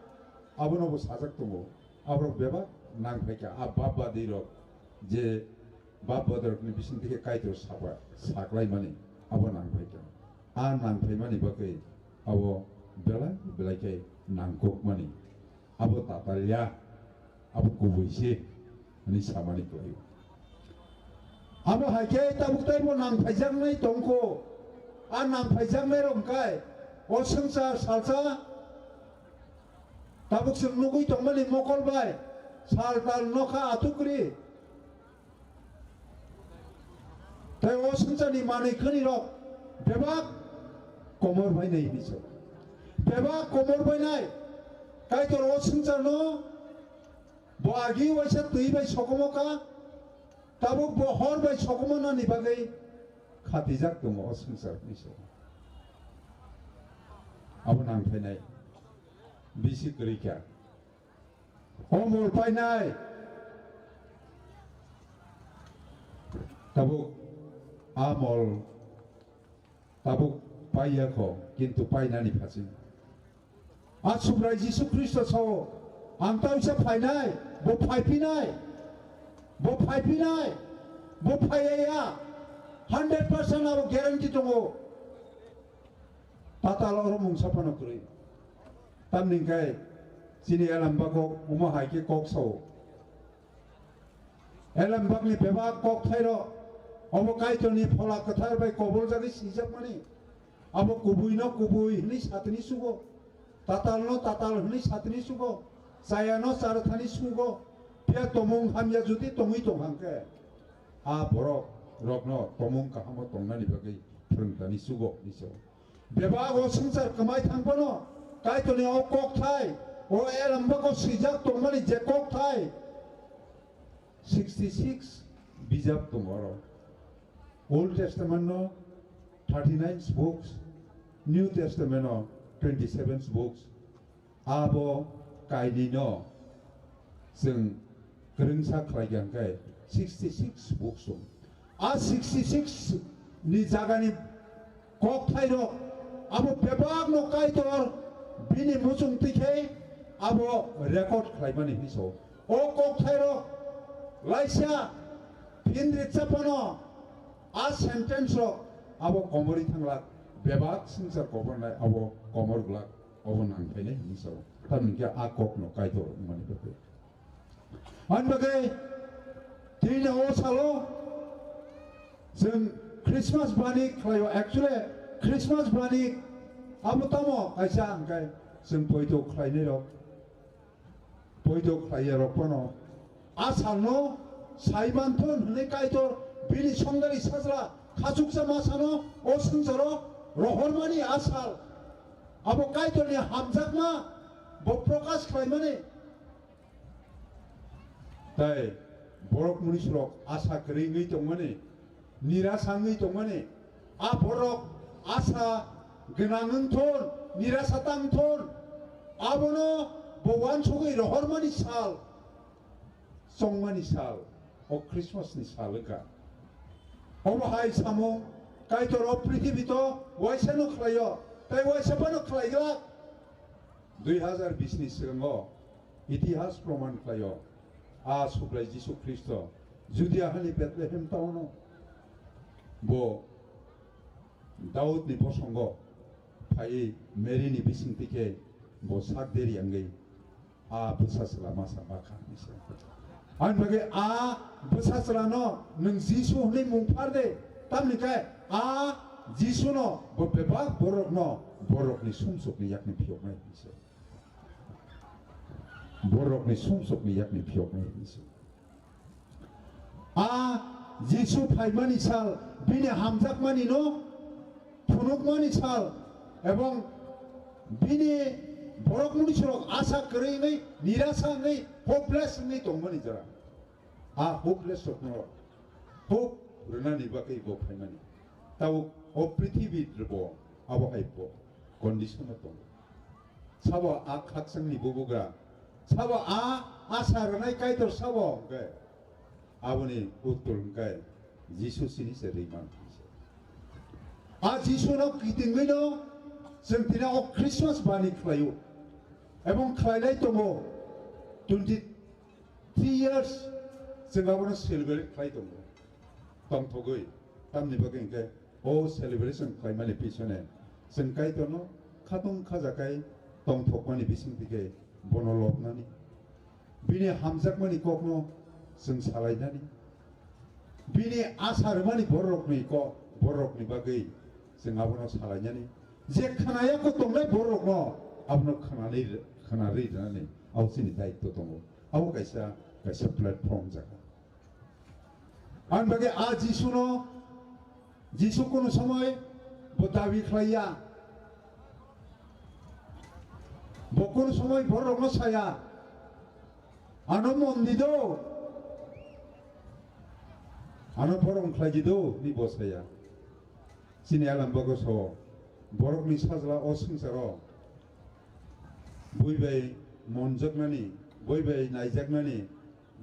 Abono bo sajak tongo. Aborok bebak nang phaikha. A bap badi rok je bap badi rokni bising theke Kaitor sapa saklaimani abo nang phaikha. A nang phaimani bagwi abo belai belai khe nangkukmani. Abo tatal ya, abo kubui se, hwnwi samani kwlaio. Abo hai khe tabuk taibo nang phaijaknai tongkho, a nang phaijaknai rok hwnkhe o swngchar salsa tabuk chwng nugwi tongmani mokol bai sal tal nokha atukri. Tei o swngcharni manwi khwnwi rok bebak komor bai nai hinwi sa. Bebak komor bai nai. Kaitor o swngcharno bo agi waisa twi bai sokomo kha, tabuk bo hor bai sokomo nani bagwi khatijak tongo o swngchar hinwi sa. Abo nang phainai bisi kwrwi kha. O mol painai. Tabuk a mol tabuk paiya kho, kintu painani phasin. A Subrai Jisu Khristo sao, ang ta uisa phainai, bo phaiphinai, bo phaiphinai, bo phaiya ya, hundred percent abo guarantee tongo. Patal oro mungsa phano kwrwi. Tamni hwnkhe chini elem bagok omo hai khe kok sao. Elem bagni bebak kok thairok obo Kaitorni Phola Kwthar bai koboljagwi sijakmani. Abo kubuino kubui hwnwi satini sugo. Tatalno tatal hwnwi satini sugo. Chayano charathani sugo. Phiya tomung hamya jodi tongwi tong hangkhe, a borok rokno tomung kahamo tongnani bagwi phrwngtani sugo hinwi sao. Bebak o swngchar kwmai thang phano Kaitorni o kokthai, o elem bago swijak tongmani je kokthai, sixty six bijap tongo oro. Old Testament no thirty nine books, New Testament no twenty seven books. Abo kainwino chwng kwrwngsa khlai kha hwnkhe sixty six buksong. A sixty six ni jagani kokthairok abo bebakno Kaitor bini muchung twi khe abo record khlaimani hinwi sao. O kokthairok laisa phin rikcha phano a sentence rok abo komorwi thanglak, bebak swngchar kobornai abo komor glak. Obo nang phainai hinwi sao. Tamni hwnkhe a kokno Kaitor wngmani bagwi. Ani bagwi tini o salo chwng Christmas bani khlaio. Actually, Christmas bani abo tamo kaisa hwnkhe chwng poito khlainai rok, poito khlaiya rok phano a salno sai manthun hwnwi Kaitor bini songdari sajla khachuksa masano o swngcharo rohormani a sal. Abo Kaitorni hamjakma bo prokash khlaimani. Tai borok munisrok asa kwrwi wngwi tongmani, nirasa wngwi tongmani, a borok asa gwnang wngthon, nirasa tangthon, abono bo uansugwi rohormani sal, chongmani sal, o Christmas ni sal wngkha. Omo hai samung Kaitor o prithibi to waisa no khlaio, tai waisa phano khlaiglak. Dui hazar bis ni swkango itihas proman khlaio, a Sublai Jisu Khristo Judia hani Bethlehem town o bo Daud ni bosongo phaiwi Mary ni bisingtwi khe bo sak deri wngwi a bwsa chwla masa bakha hinwi se. Ani bagwi a bwsa chwlano nwng Jisu hwnwi mung phar de, tamni khe a Jisuno bo bebak borokno borokni sumsokni yakni phiyoknai hinwi se. Borokni sumsokni yakni phiyoknai hinwi se. A Jisu phaimani sal, bini hamjakmani no phunukmani sal, ebong bini borok munisrok asa kwrwi wngwi, nirasa wngwi, hopeless wngwi tongmani jora. A hopeless rokno hope rwnani bagwi bo phaimani. Tabuk o prithibi rwbo abo hai bo condition o tongo. Sabo a khakchangni bubugra, sabo a asa rwnai Kaitor sabo hwnkhe aboni uttor hwnkhe Jisu sini se rwi man se. A Jisuno kitingwino chwng tini o Christmas bani khlaio, ebong khlailai tongo. Twenty three years chwng abono celebrate khlai tongo, tongthogwi. Tamni bagwi hwnkhe o celebration khlaimani pisone chwng Kaitorno khatung khajakai tongthokmani bisingtwi khe bono lobnani, bini hamjakmani kokno chwng salainani, bini asa rwmani bororokni kok, bororokni bagwi chwng abono salainani, je khnayakho tongnai bororokno abono khnanai, khnarwi rwnani abo chini daitto tongo. Abo kaisa, kaisa platform jaga. Ani bagwi a Jisuno, Jisu kunu somoi bo dabi khlaiya, bo kunu somoi bororokno saya, "Ano mon di do, ano borom khlai di do," hinwi bo saya. Chini alam bago sao, borokni sajla o swngcharo bui bai monjaknani, bui bai naijaknani,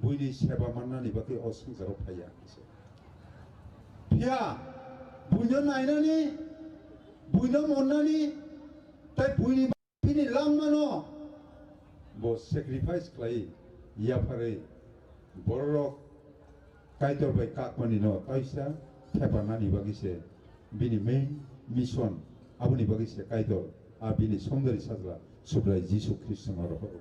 buini seba mannani bagwi o swngcharo phaiya. Phiya buino nainani, buino monnani, tai buini bini langmano bo sacrifice khlai yapharwi bororok Kaitor bai kakmani no kaisa thepanani bagwi se bini main mission, aboni bagwi se Kaitor a bini songdari sajla Subrai Jisu Khristo no rohoro.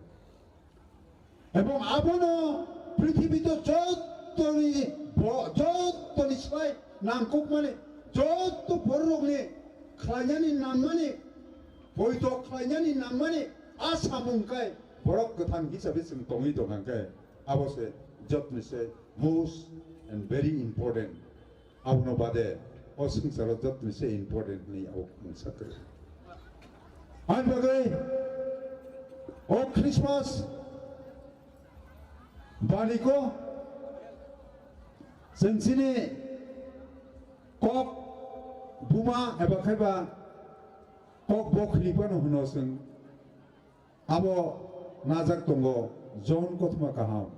Ebong abono prithibito jottoni bo-, jottoni slai nangkukmani, jotto bororokni khlainani nangmani, poito khlainani nangmani a samung kai borok kwthang hisabe chwng tongwi tongkha khe abo se jottoni se most and very important. Abono bade o swngcharo jottoni se important hinwi abo mungsa kwrwi. Ani bagwi o Christmas bani ko chwng chini kok buma eba khaiba kok bo khili phano hwno chwng Abo najak tongo John kothoma kaham.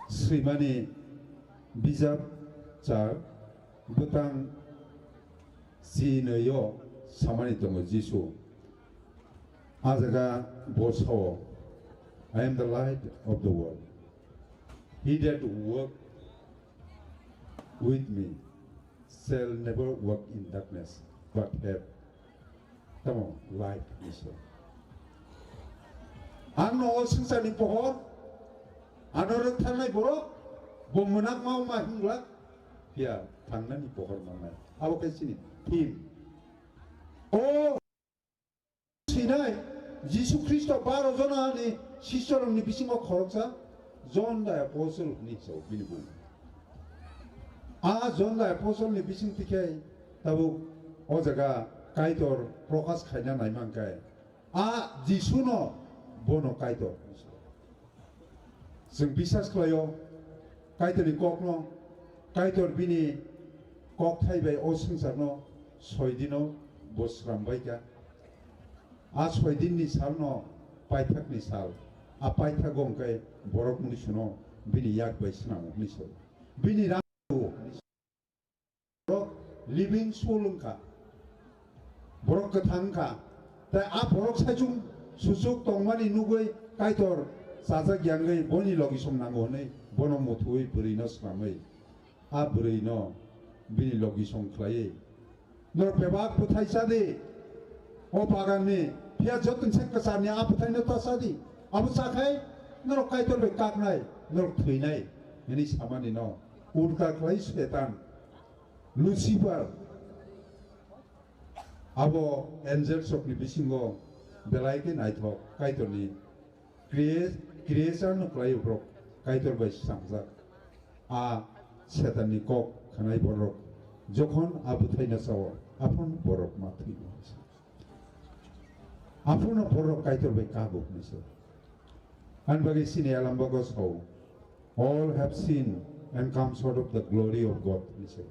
Swimani bijap char bwtang chinwi-o samani tongo Jisu. A jaga bo sao, "I am the light of the world. He that walk with me shall never walk in darkness, but have," tamo, "light," hwnwi sao. Ang no o swngcharni pohor, ano rwktharnai borok, bo mwnakma wngma hinglak, phiya thangnani pohor mannai. Abo khe chini theme. O sinai Jisu Khristo baro jona ni sisyarokni bisingo khoroksa John the Apostle hwnwi sao bini bung. A John the Apostle ni bising tikhe tabuk o jaga Kaitor prokash khaina naimang khe a Jisu no bono Kaitor. Chwng biswas khlaio Kaitorni kokno, Kaitor bini kokthai bai o swngcharno soi dino bo srambaikha. A soi dinni salno paithakni sal, a paithago hwnkhe borok mwnwi suno bini yak bai swnamo hwnwi sao. Bini rang borok living soul wngkha, borok kwthang wngkha. Tai a borok saichung suchuk tongmani nugwi Kaitor chajak yangwi boni logisong nango hwnwi bono muthuwi bwrwino swnamwi a bwrwino bini logisong khlaiwi, "Norok bebak bwthai cha di, o baganni, phiya joto se kwcharni a bwthaino ta cha di. Abo cha khai norok Kaitor bai kaknai, norok thwinai," hwnwi samanino ulta khlai Setan, Lucifer, abo angels rokni bisingo belai khe naithok Kaitorni Crea-, creation no khlai borok Kaitor bai swnamjak. A Setan ni kok khwnai borok jokhon a bwthai no sao, aphuru borok ma thwi mano. Aphuru no borok Kaitor bai kago hwnwi sao. Ani bagwi sini Alambago sao, "All have sinned and come short of the glory of God," hwnwi sao.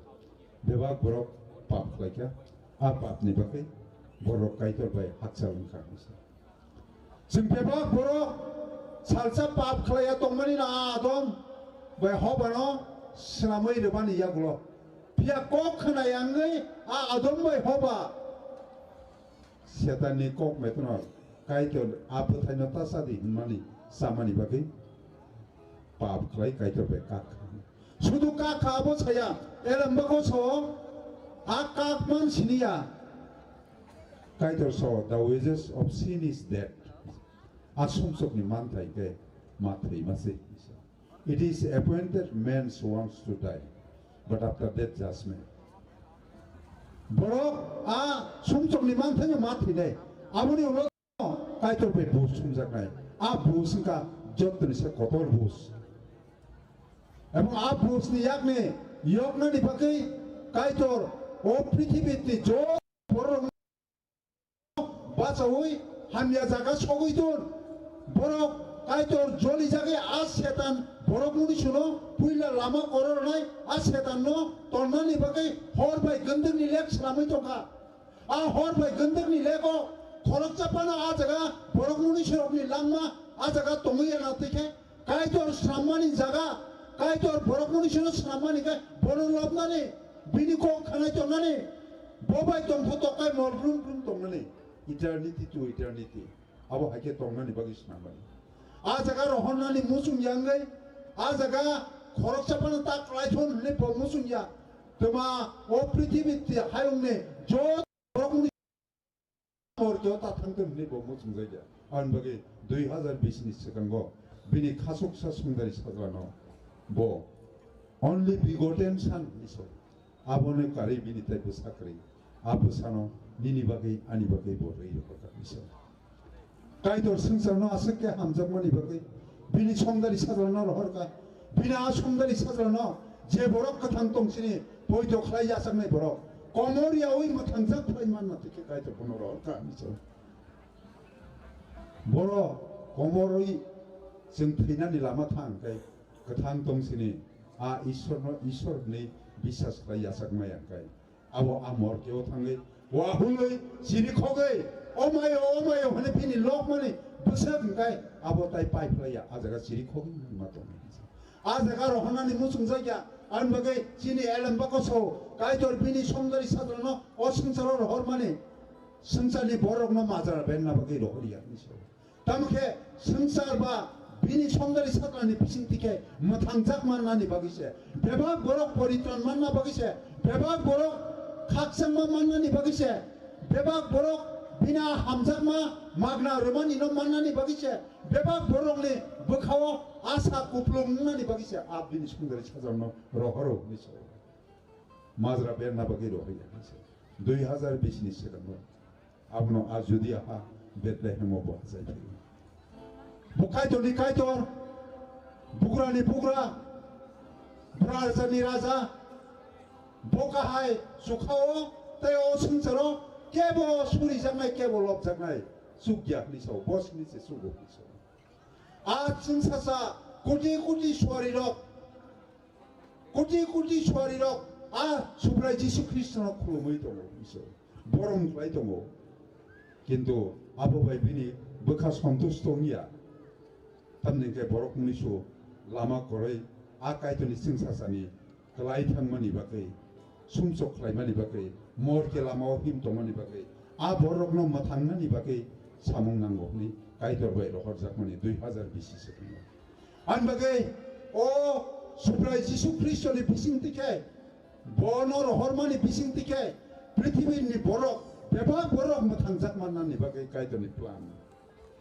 Bebak borok pap khlaikha, a pap ni bagwi borok Kaitor bai hakchal wngkha hwnwi sao. Chwng bebak borok salsa pap khlaiya tongmani no a Adam bai Hobano swnamwi rwmani yagulo. Phiya kok khwnai wngwi a Adam bai Hoba Setanni kok metno Kaitor a bwthaino ta cha di hwnmani chamani bagwi pap khlai Kaitor bai kak kha. Sudu kak kha abo saya, elem bago so a kak man siniya. Kaitor so, "The wages of sin is death." A sumsokni manthai khe ma thwima se. "It is appointed man wants to die, but after that judgment." Borok a sumsokni manthaino ma thwinai. Aboni ulo Kaitor bai bus sumjaknai. A bus wngkha jottoni se kotor bus. Ebong a bus ni yakni yoknani bagwi Kaitor o prithibi twi jo borok bachaui hamya jaga sogwi ton. Borok Kaitor jolijagwi a Setan borok muni suno puila lama korornai a Setan no tonnani bagwi hor bai gandwkni lek slamwi tongkha. A hor bai gandwkni lego khoroksa phano a jaga borok muni sorokni langma a jaga tongwi ya na twi khe Kaitor srammani jaga, Kaitor borok muni sino srammani khe bono lobnani, bini kok khanai tongnani, bo bai tongtho tokai mol brum brum tongnani, eternity to eternity. Abo hai khe tongnani bagwi swnamani. A jaga rohornani muchung ya wngwi, a jaga khoroksa phano ta klaithon hwnwi bo muchung ya. Twma o prithibi ti hayungni joto borokni morjo ta thangthun hwnwi bo muchung jakya. Ani bagwi dui hazar bish ni swkango bini khasuksa songdari sajlano bo only begotten son hwnwi sao. Abono karwi bini tai bwsa kwrwi. A bwsano nini bagwi ani bagwi bo rwi rwkha hwnwi sao. Kaitor swngcharno aswk khe hamjakmani bagwi bini songdari sajlano rohorkha. Bini a songdari sajlano je borok kwthang tong sini poito khlai yachaknai borok komor yaui mwthangjak khlai manna twi khe Kaitor bono rohorkha hwnwi sao. Borok komorwi chwng thwinani lama thang khe kwthang tong sini a Ishwarno Ishwar hwnwi biswas khlai yachakmaya khe. Abo a morkeo thangwi Wahului chiri khogwi, "Omayo, omayo," hwnwi bini lokmani bwswk hwnkhe abo tai paiphlaiya, a jaga chiri khogwi wngma tongwi. A jaga rohornani muchungjakya, ani bagwi chini elembakosao Kaitor bini songdari sajlano o swngcharo rohormani swngcharni bororokno majra berna bagwi rohorya hinwi sao. Tamo khe swngchar ba bini songdari sajlani bisingtwi khe mwthangjak mannani bagwi se, bebak borok poritron manna bagwi se, bebak borok khakchangma mannani bagwi se, bebak borok bini a hamjakma magna rwmanino mannani bagwi se, bebak borokni bwkhao asa kuplung wngnani bagwi se a bini songdari sajlano rohoro hinwi sao. Majra berna bagwi rohorya hinwi sao. Dui hazar bish ni swkango. Abono a Judia ha Bethlehemo bo achai phaiwi. Bo Kaitorni Kaitor, Bugrani Bugra, Rajani Raja, bo kahai chukhao tei o swngcharo kebo surijaknai, kebo lobjaknai chukya hinwi sao, bo sini se chugo hinwi sao. A chwngsacha koti koti suarirok, koti koti suarirok a Subrai Jisu Khristono khulumwi tongo, Isor borom khlai tongo. Kintu abo bai bini bwkha sontusto wngya. Tamni hwnkhe borok mnisu lama kwrwi a Kaitorni chwngsachani kwlai thangmani bagwi, sumsok khlaimani bagwi, morke lamao him tongmani bagwi, a borokno mwthangnani bagwi samung nango hwnwi Kaitor bai rohorjakmani dui hazar bisi se tongo. Ani bagwi o Subrai Jisu Khristoni bisingtwi khe, bono rohormani bisingtwi khe, prithibini borok, bebak borok mwthangjak mannani bagwi Kaitorni plan,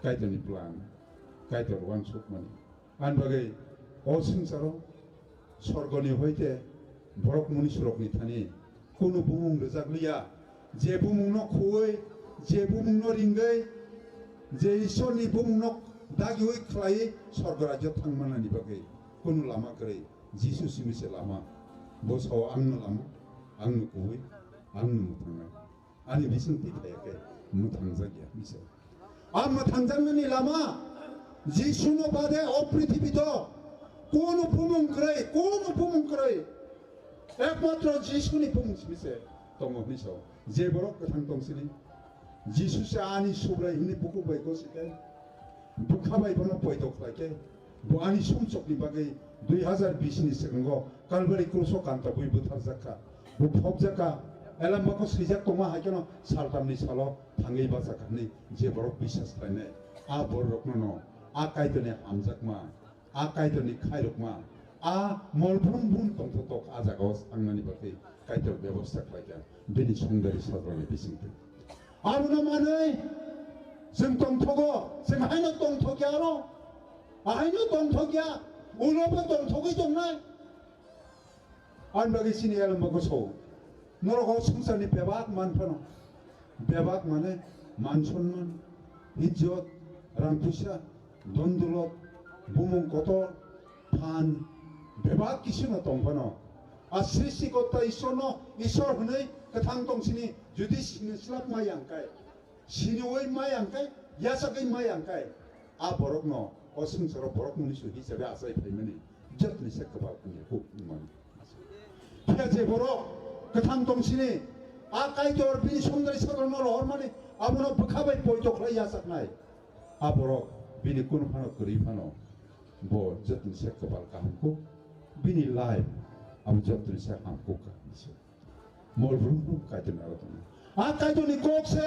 Kaitorni plan, Kaitor uansukmani. Ani bagwi o swngcharo sorgoni hoite borok munisurokni thani kunu bumung rwjakliya, je bumungno khuwi, je bumungno ringwi, je Isorni bumungno dagiwi khlaiwi sorgo rajyo thangmanani bagwi kunu lama kwrwi. Jisu simi se lama. Bo sao, "Angno lama, angno kubui, angno mwthangna." Ani bising twi phaiya khe mwthangjakya hinwi sao. A mwthangjaknani lama Jisuno bade o prithibi to kunu bumung kwrwi, kunu bumung kwrwi. Ekmatro Jisuni bumung simi se tongo hinwi sao. Je borok kwthang tong sini, Jisu se ani Subrai hwnwi bukhuk bai gosi khe, bwkha bai bono poito khlai khe, bo ani sumsokni bagwi dui hazar bish ni swkango Kalbari kruso kantabwi butharjak kha. Bo phobjak kha, elembakno swijak tongma hai kheno saltamni salo thangwi bachak kha hwnwi je borok biswas khlainai, a bororokno no a Kaitorni hamjakma, a Kaitorni khairokma, a mol brum brum tongthotok a jagao thangnani bagwi Kaitor bebosta khlaikha bini songdari sajlani bisingtwi. Abono manwi chwng tongthogo, chwng haino tongthokya oro, ahaino tongthokya, ulobo tongthogwi tongnai. Ani bagwi chini elembakosao norok o swngcharni bebak man phano, bebak mane man sonman, ijjot, rang puisa, don dulot, bumung kotor, phan, bebak kisino tong phano, a Srishti Kotta Ishorno Ishor hwnwi kwthang tong sini, jodi sini slap ma yang khe, siniwi ma yang khe, yasagwi ma yang khe, a borokno o swngcharo borok muni su hisabe achai phaimani jotoni se kwbal wngya kuk wngmani. Phiya je borok kwthang tong sini, a Kaitor bini songdari sajlano rohormani, abono bwkha bai poito khlai yachaknai. A borok bini kunu phano kwrwi phano bo jotoni se kwbal kaham kuk, bini life abo jotoni se ham kuk kaham se. Mol brum brum Kaitorni aro tongo. A Kaitorni kok se,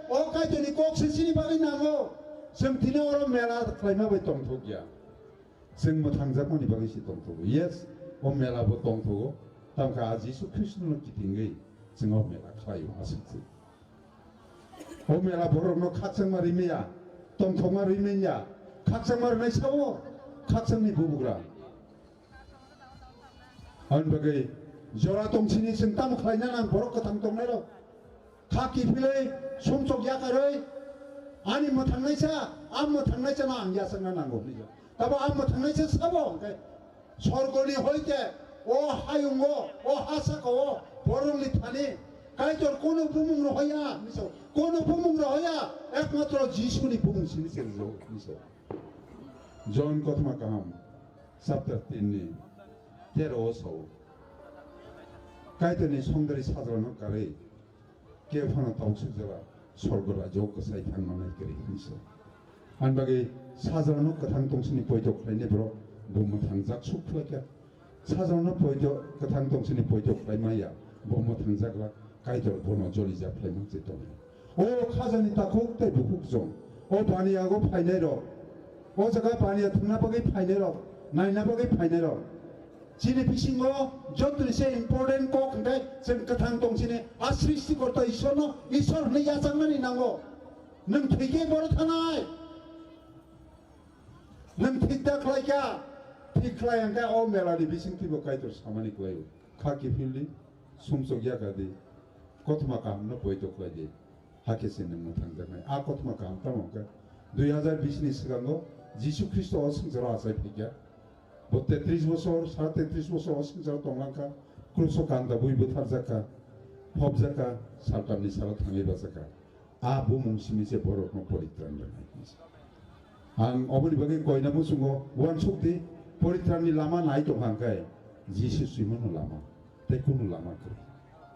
o Kaitorni kok se chini bagwi nango. Chwng tini oro mela khlaima bai tongthokya. Chwng mwthangjakmani bagwi se tongthogo. Yes, o mela bo tongthogo. Tamkhe a Jisu Khristono kitingwi chwng o mela khlaio aswk se. O mela borokno khakchangma rimaya, tongthokma rimaya, khakchangma rwnai sao, khakchangni bubugra. Aboni bagwi jora tong sini chwng tamo khlaina nang borok kwthang tongnairok. Kha kiphilwi sumsok yakarwi ani mwthangnaisa, a mwthangnaisano ang yachakna nango hinwi. Tabo a mwthangnaisa sabo hwnkhe sorgoni hoite o hayungo, o hasakao borokni thani Kaitor kono bumung rohoya hinwi sao. Kono bumung rohoya, ekmatro Jisuni bumung sini se rijao hinwi sao. Jon kothoma kaham chapter tin ni tero o sao. Kaitorni songdari sajlano karwi Khe phano tong swijala sorgo rajyo kwsai thang manai kwrwi hinwi sa. Ani bagwi sajrano kwthang tongsini poito khlainai borok bo mwthangjak suk khlaikha. Sajrano poito kwthang tongsini poito khlai maya bo mwthangjak la Kaitor bono jolijak khlai mang se tongo. O khajani takhuk tei bukhuk jong o baniyago phainai rok, o jaga baniya thwngna bagwi phainai rok, naina bagwi phainai rok. Chini bisingo jotoni se important kok hwnkhe chwng kwthang tong chini a Srishtikorta Ishwarno Ishwar hwnwi yachaknani nango. Nwng thwikhe boro thanai. Nwng thik da khlaikha, thik khlai hwnkhe o melani bising twibo Kaitor samani khlaio. Kha kiphildi, sumsok yakadi, kothoma kahamno poito khlaidi. Hakhe se nwng mwthangjaknai. A kothoma kaham tamo hwnkhe dui hazar bish ni swkango Jisu Khristo o swngcharo achai phaikha. Bo tetris bosor, sara tetris bosor o swngcharo tonglangkha. Kruso kanda bui butharjakha, phobjakha, saltamni salo thangwi bachakha. A bumung simi se borokno poritran rwnai. Ang oboni bagwi koina muchungo uansukdi, poritranni lama nai tongkha hwnkhe Jisu swimano lama, tei kunu lama kwrwi.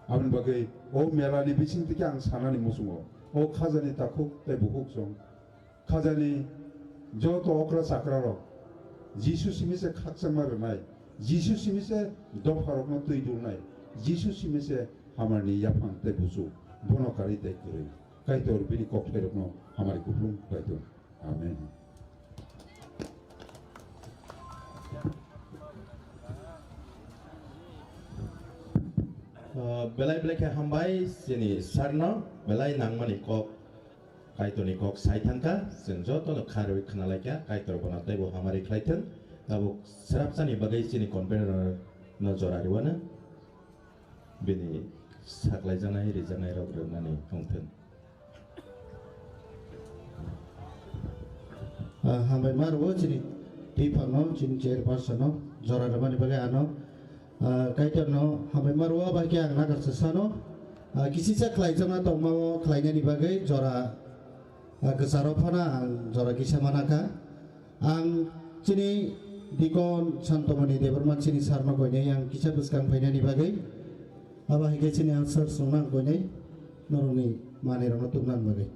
Aboni bagwi o melani bisingtwi khe ang sanani muchungo, o khajani takhuk tei bukhuk song, khajani joto okra chakrarok Jisu simi se khakchangma rwnai, Jisu simi se dopharokno twi dulnai, Jisu simi se hamarni yaphang tei buchuk, bono karwi tei kwrwi. Kaitor bini kokthairokno hamari kupulung khlai thung. Amen. Ah, belai belai khe hambai chini sarno belai nangmani kok, Kaitorni kok sai thangkha, chwng jotono kharwi khwnalaikha, Kaitor bono teibo hamari khlai thung. Tabuk srapsani bagwi chini convener no jora rwano. Bini saklaijaknai rijaknairok rwnani wngthung. Ah, hambai ma rwo chini twiphangno, chini chairperson no jora rwmani bagwi ano, ah, Kaitor no hambai ma rwo, bai khe ang nakarsa sano, ah, kisisa khlaijakna tongma o khlainani bagwi jora, ah, kwcharo phano ang jora kisa manakha. Ang chini Deacon Santomoni Debbarma chini sarno koinai ang kisa bwskang phainani bagwi. Abo hai khe chini answer songno ang koinai norokni manwirokno tubunani bagwi.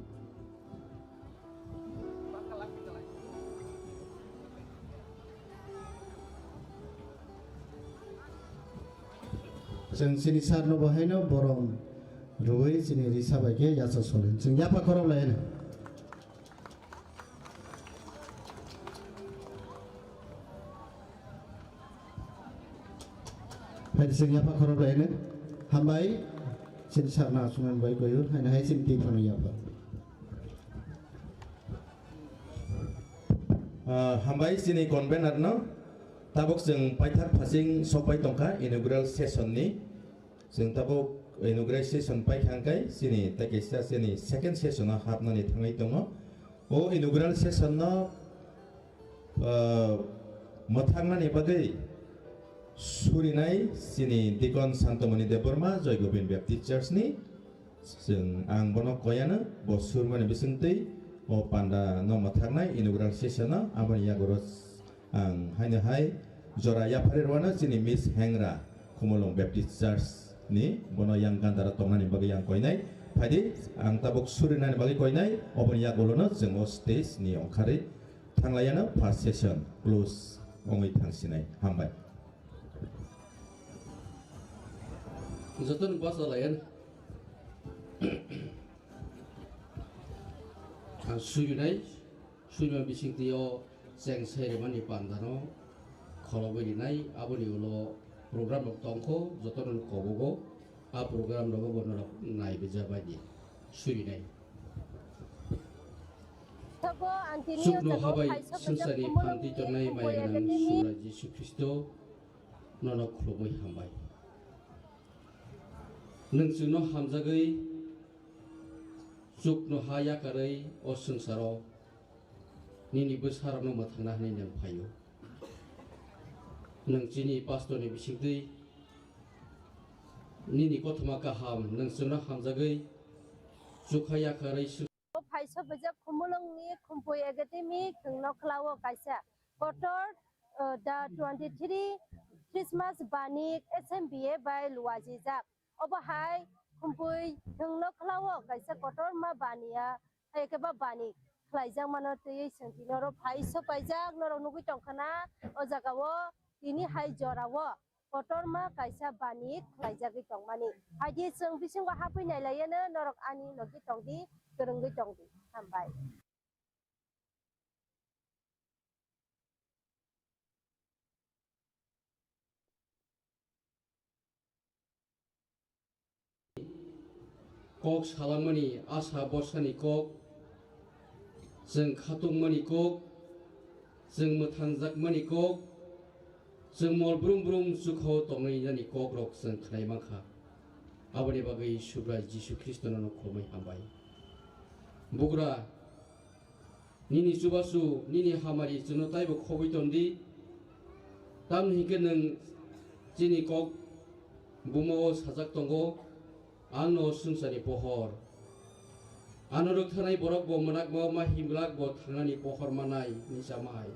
Chwng chini sarno bo haino borom rwui chini risa bai khe yacha soli. Chwng yapha khorok lai hino. Hai chwng yapha khorok lai hino. Hambai. Chini sakna aswknani bai koyur. Haino hai chini twi phano yapha. Ah, hambai chini convener no. Tabuk chwng paithak phasing sokpai tongkha inaugural session ni. Chwng tabuk inaugural session paikha hwnkhe chini tei kaisa chini second session o hapnani thangwi tongo. O inaugural session no, ah, mwthangmani bagwi surinai chini Deacon Santomoni Debbarma, Joy Gobind Baptist Church ni. Chwng, ang bono koyano, bo surmani bisingtwi o panda no mwthaknai inaugural session no, aboni yago ro ang haino hai jora yapharwi rwano chini Miss Hengra Khumulwng Baptist Church ni, bono yang gandara tongnani bagwi yang koinai. Phaidi, ang tabuk surinani bagwi koinai, oboni yagulono chwng o stage ni ongkharwi thanglaiano first session close ongwi thangsinai. Hambai. Jotono bachalayan. Ang sujunai, sujuma bisingtwi o cheng sai rwmani pandano kholobwi rinai, aboni ulo program rok tongkho, jotono kobogo, a program rogo bo norok naibaija baidi surinai. Thogo ang tini o Chukno jago habai phaisa sungsani phaisa phanti khumulwngni tongnai Khumphoi maya gwnang Academy. Sura Jisu Khristo nono khulumwi hambai. Nwng chwngno hamjagwi chukno ha yakarwi o swngcharo nini bwsarokno mwthangna hwnwi nwng phaio. Nwng chini pastorni bisingtwi nini kothoma kaham nwng chwngno hamjagwi chukha yakarwi swng- Phaisa bwjak Khumulwngni Khumphoi Academy khwngno khlao kaisa kotor, uh, the twenty-three Christmas Banik S M B A bai luajijak. Obo hai Khumpui thwngno khlao kaisa kotorma baniya, hai khe ba bani khlaijakmano twiwi chwng tini oro phai sopaijak norok nugwi tongkha na o jaga o tini hai jora o kotorma kaisa bani khlaijagwi tongmani. Hai di chwng bisingo hapwi nailaiya no norok ani logi tongdi, kwrwngwi tongdi. Hambai. Kok salamani asa borsani kok, chwng khatungmani kok, chwng mwthangjakmani kok, chwng mol brum brum chukho tongnai nani kokrok chwng khnai mankha. Aboni bagwi Subrai Jisu Khristono no khulumwi hambai. Bugra, nini chubachu, nini hamari chwngno taibo khobwi tondi. Tamni hinkhe nwng chini kok bumao sajak tongo, "Ang no swngcharni pohor." Ano rwktharnai borok bo mwnakma ma himlak bo thangnani pohor manai ni chamai.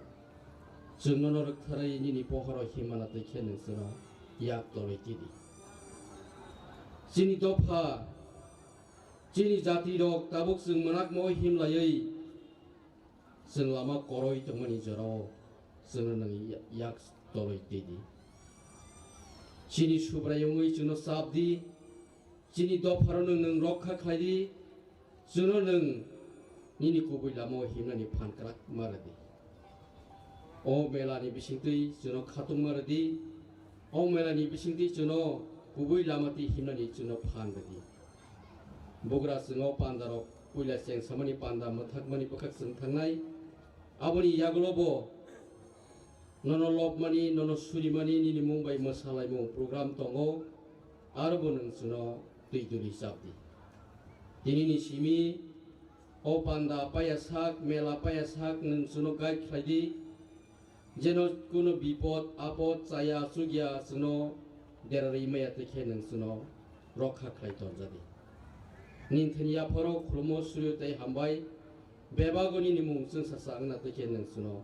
Chwng nono rwktharwi nini pohoro himmana twi khe nwng chwngno yak torwi tidi. Chini dopha, chini jati rok tabuk chwng mwnakma himlaiwi chwng lama koroi tongmani jorao chwngno nwng ya-, yak torwi tidi. Chini Subrai wngwi chwngno chap di, chini dopharo nwng, nwng rokha khlai di, chwngno nwng nini kubui lamao himnani phan kwrak ma rw di. O melani bisingtwi chwngno khatungma rw di, o melani bisingtwi chwngno kubui lama twi himnani chwngno phan rw di. Bugra chwng o pandarok puila chengsamani panda mwthakmani bwkhak chwng thangnai. Aboni yagulo bo nono lobmani, nono surimani nini mung bai mwsalaimung program tongo, aro bo nwng chwngno twi duli chap di. Tinini simi o panda paya sak, mela paya sak nwng chwngno guide khlai di. Jeno kuno bipod apod chaya chukya chwngno derarwi maya twi khe nwng chwngno rokha khlai tonjadi. Nini thani yapharo khulumo surio tei hambai, bebago nini mung chwngsa sa wngna twi khe nwng chwngno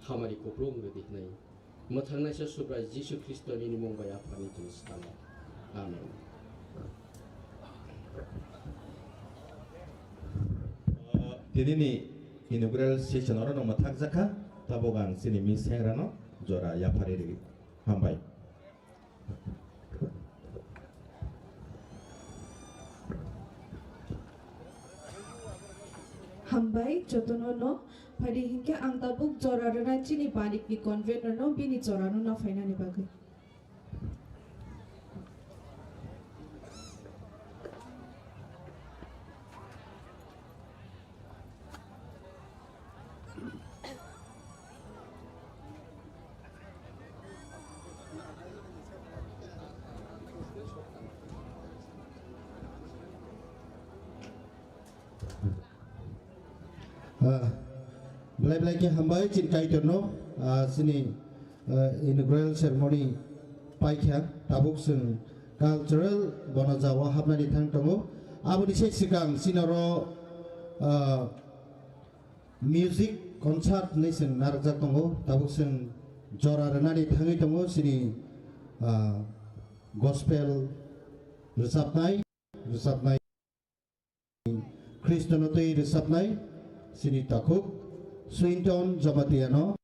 hamari kupulung rwdi hwnwi mwthangnaisa Subrai Jisu Khristo nini mung bai Aphani thani swkang. Amen. Tinini inaugural session oro no mwthak jakha, tabuk ang chini Miss Hengrano jora yapharwi rwgwi. Hambai. Hambai jotono no, phaidi hinkhe ang tabuk jora rwna chini banikni convener no bini jorano naphainani bagwi. Ah, belai belai khe hambai chini Kaitorno, ah, chini, ah, inaugural ceremony paikha, tabuk chwng cultural bono jao hapnani thang tongo. Aboni se swkang chini oro, ah, music concert hinwi chwng narwkjak tongo, tabuk chwng jora rwnani thangwi tongo chini, ah, gospel rwchapnai, rwchapnai. Khristono twi rwchapnai chini takhuk Swinton Jamatia no.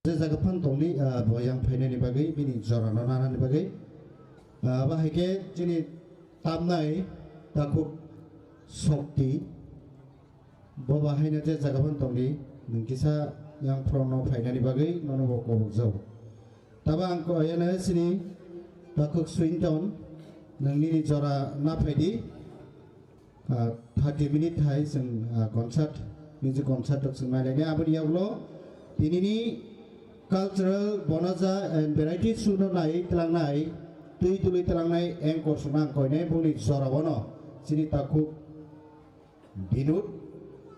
Je jaga phan tongdi, ah, bo yang phainani bagwi, bini jorano nanani bagwi. Ah, abo hai khe chini tamnai takhuk Shokti. Bo ba haino je jaga phan tongdi, nwng kisa yang phrono phainani bagwi nono bo kobokjago. Tabo ang ko-, ayana sini takhuk Swinton, nwng nini jora na phaidi, ah, thirty minute hai chwng, ah, concert, music concert rok chwng nai lainai. Aboni yagulo tinini cultural bonaja and variety show no nai twlangnai, twi tului twlangnai anchor song ang koinai boni jora bono chini takhuk Binod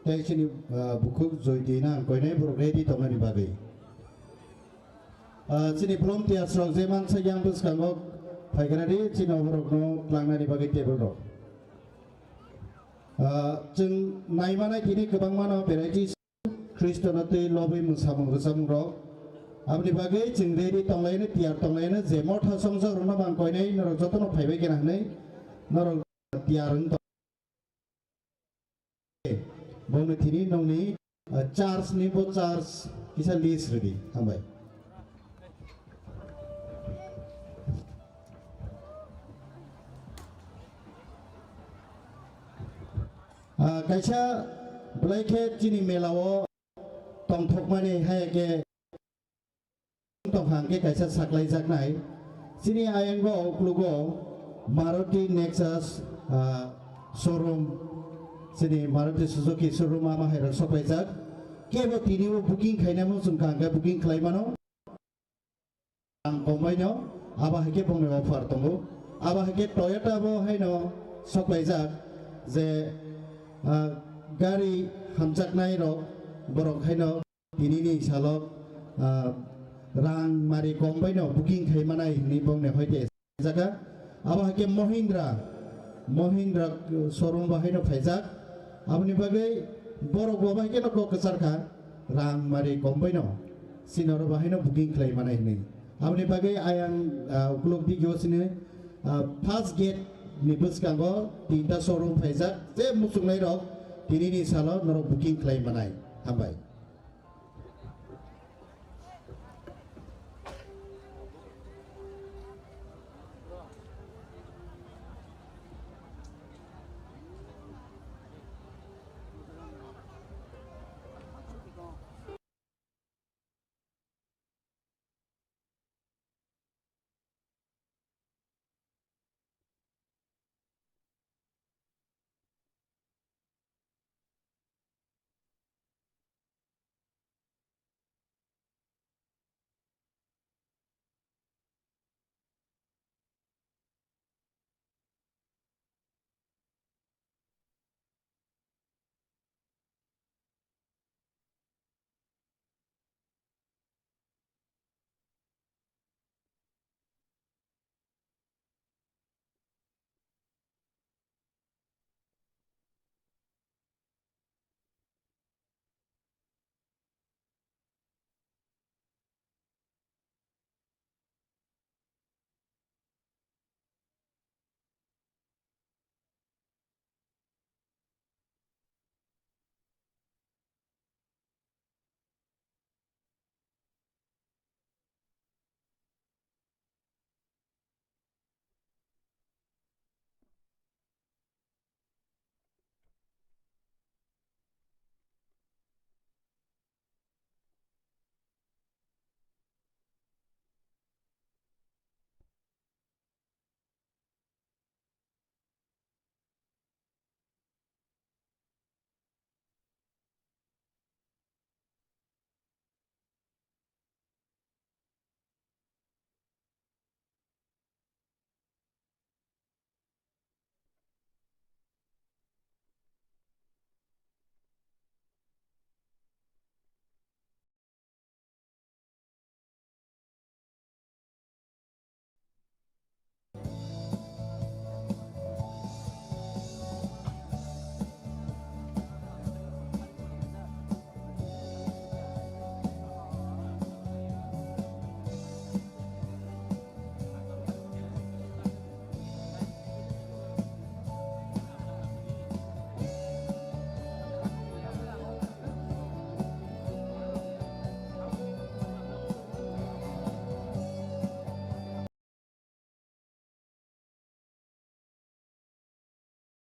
tei chini, ah, bukhuk Joydi nang koinai borok ready tongnani bagwi. Ah, chini volunteers rok je mansa yang bwskango phaigradi chini borokno tlangnani bagwi table rok. Ah, chwng naimanai tini kwbangmano variety Khristono twi lobwi mwsamung rwchapmung rok. Aboni bagwi chwng ready tonglaino, tiyar tonglaino je motha songjak rwno mang koinai norok jotono phaibai kena hwnwi. norok tiyar wng tong. Bongni thini nongni, ah, charge ni bo charge kisa list rwdi. Hambai. Ah, kaisa belai khe chini mela o tongthokmani hai khe tongkha hwnkhe kaisa saklaijaknai. Chini ayango uklugo Maruti Nexus, ah, showroom, chini Maruti Suzuki showroom ama hai rok sokpaijak. Kebo tini o booking khainai muchung kha hwnkhe booking khlai mano. Ang kombaino abo hai khe bongni offer tongo. Abo hai khe Toyota bo haino sokpaijak je, ah, gari hamjaknai rok borok haino Tinini salo, ah, rang mari kom baino booking khai manai hwnwi bongni hoite jaga. Abo hai khe Mahindra, Mahindra showroom bo haino phaijak. Aboni bagwi borok bo bai khe no kok kwchar kha, rang mari kom baino sinoro bo haino booking khlai manai hwnwi. Aboni bagwi ayang, ah, ukuluk video sini, ah, first gate ni bwskango tinta showroom phaijak, je muchungnai rok tinini salo norok booking khlai manai. Hambai.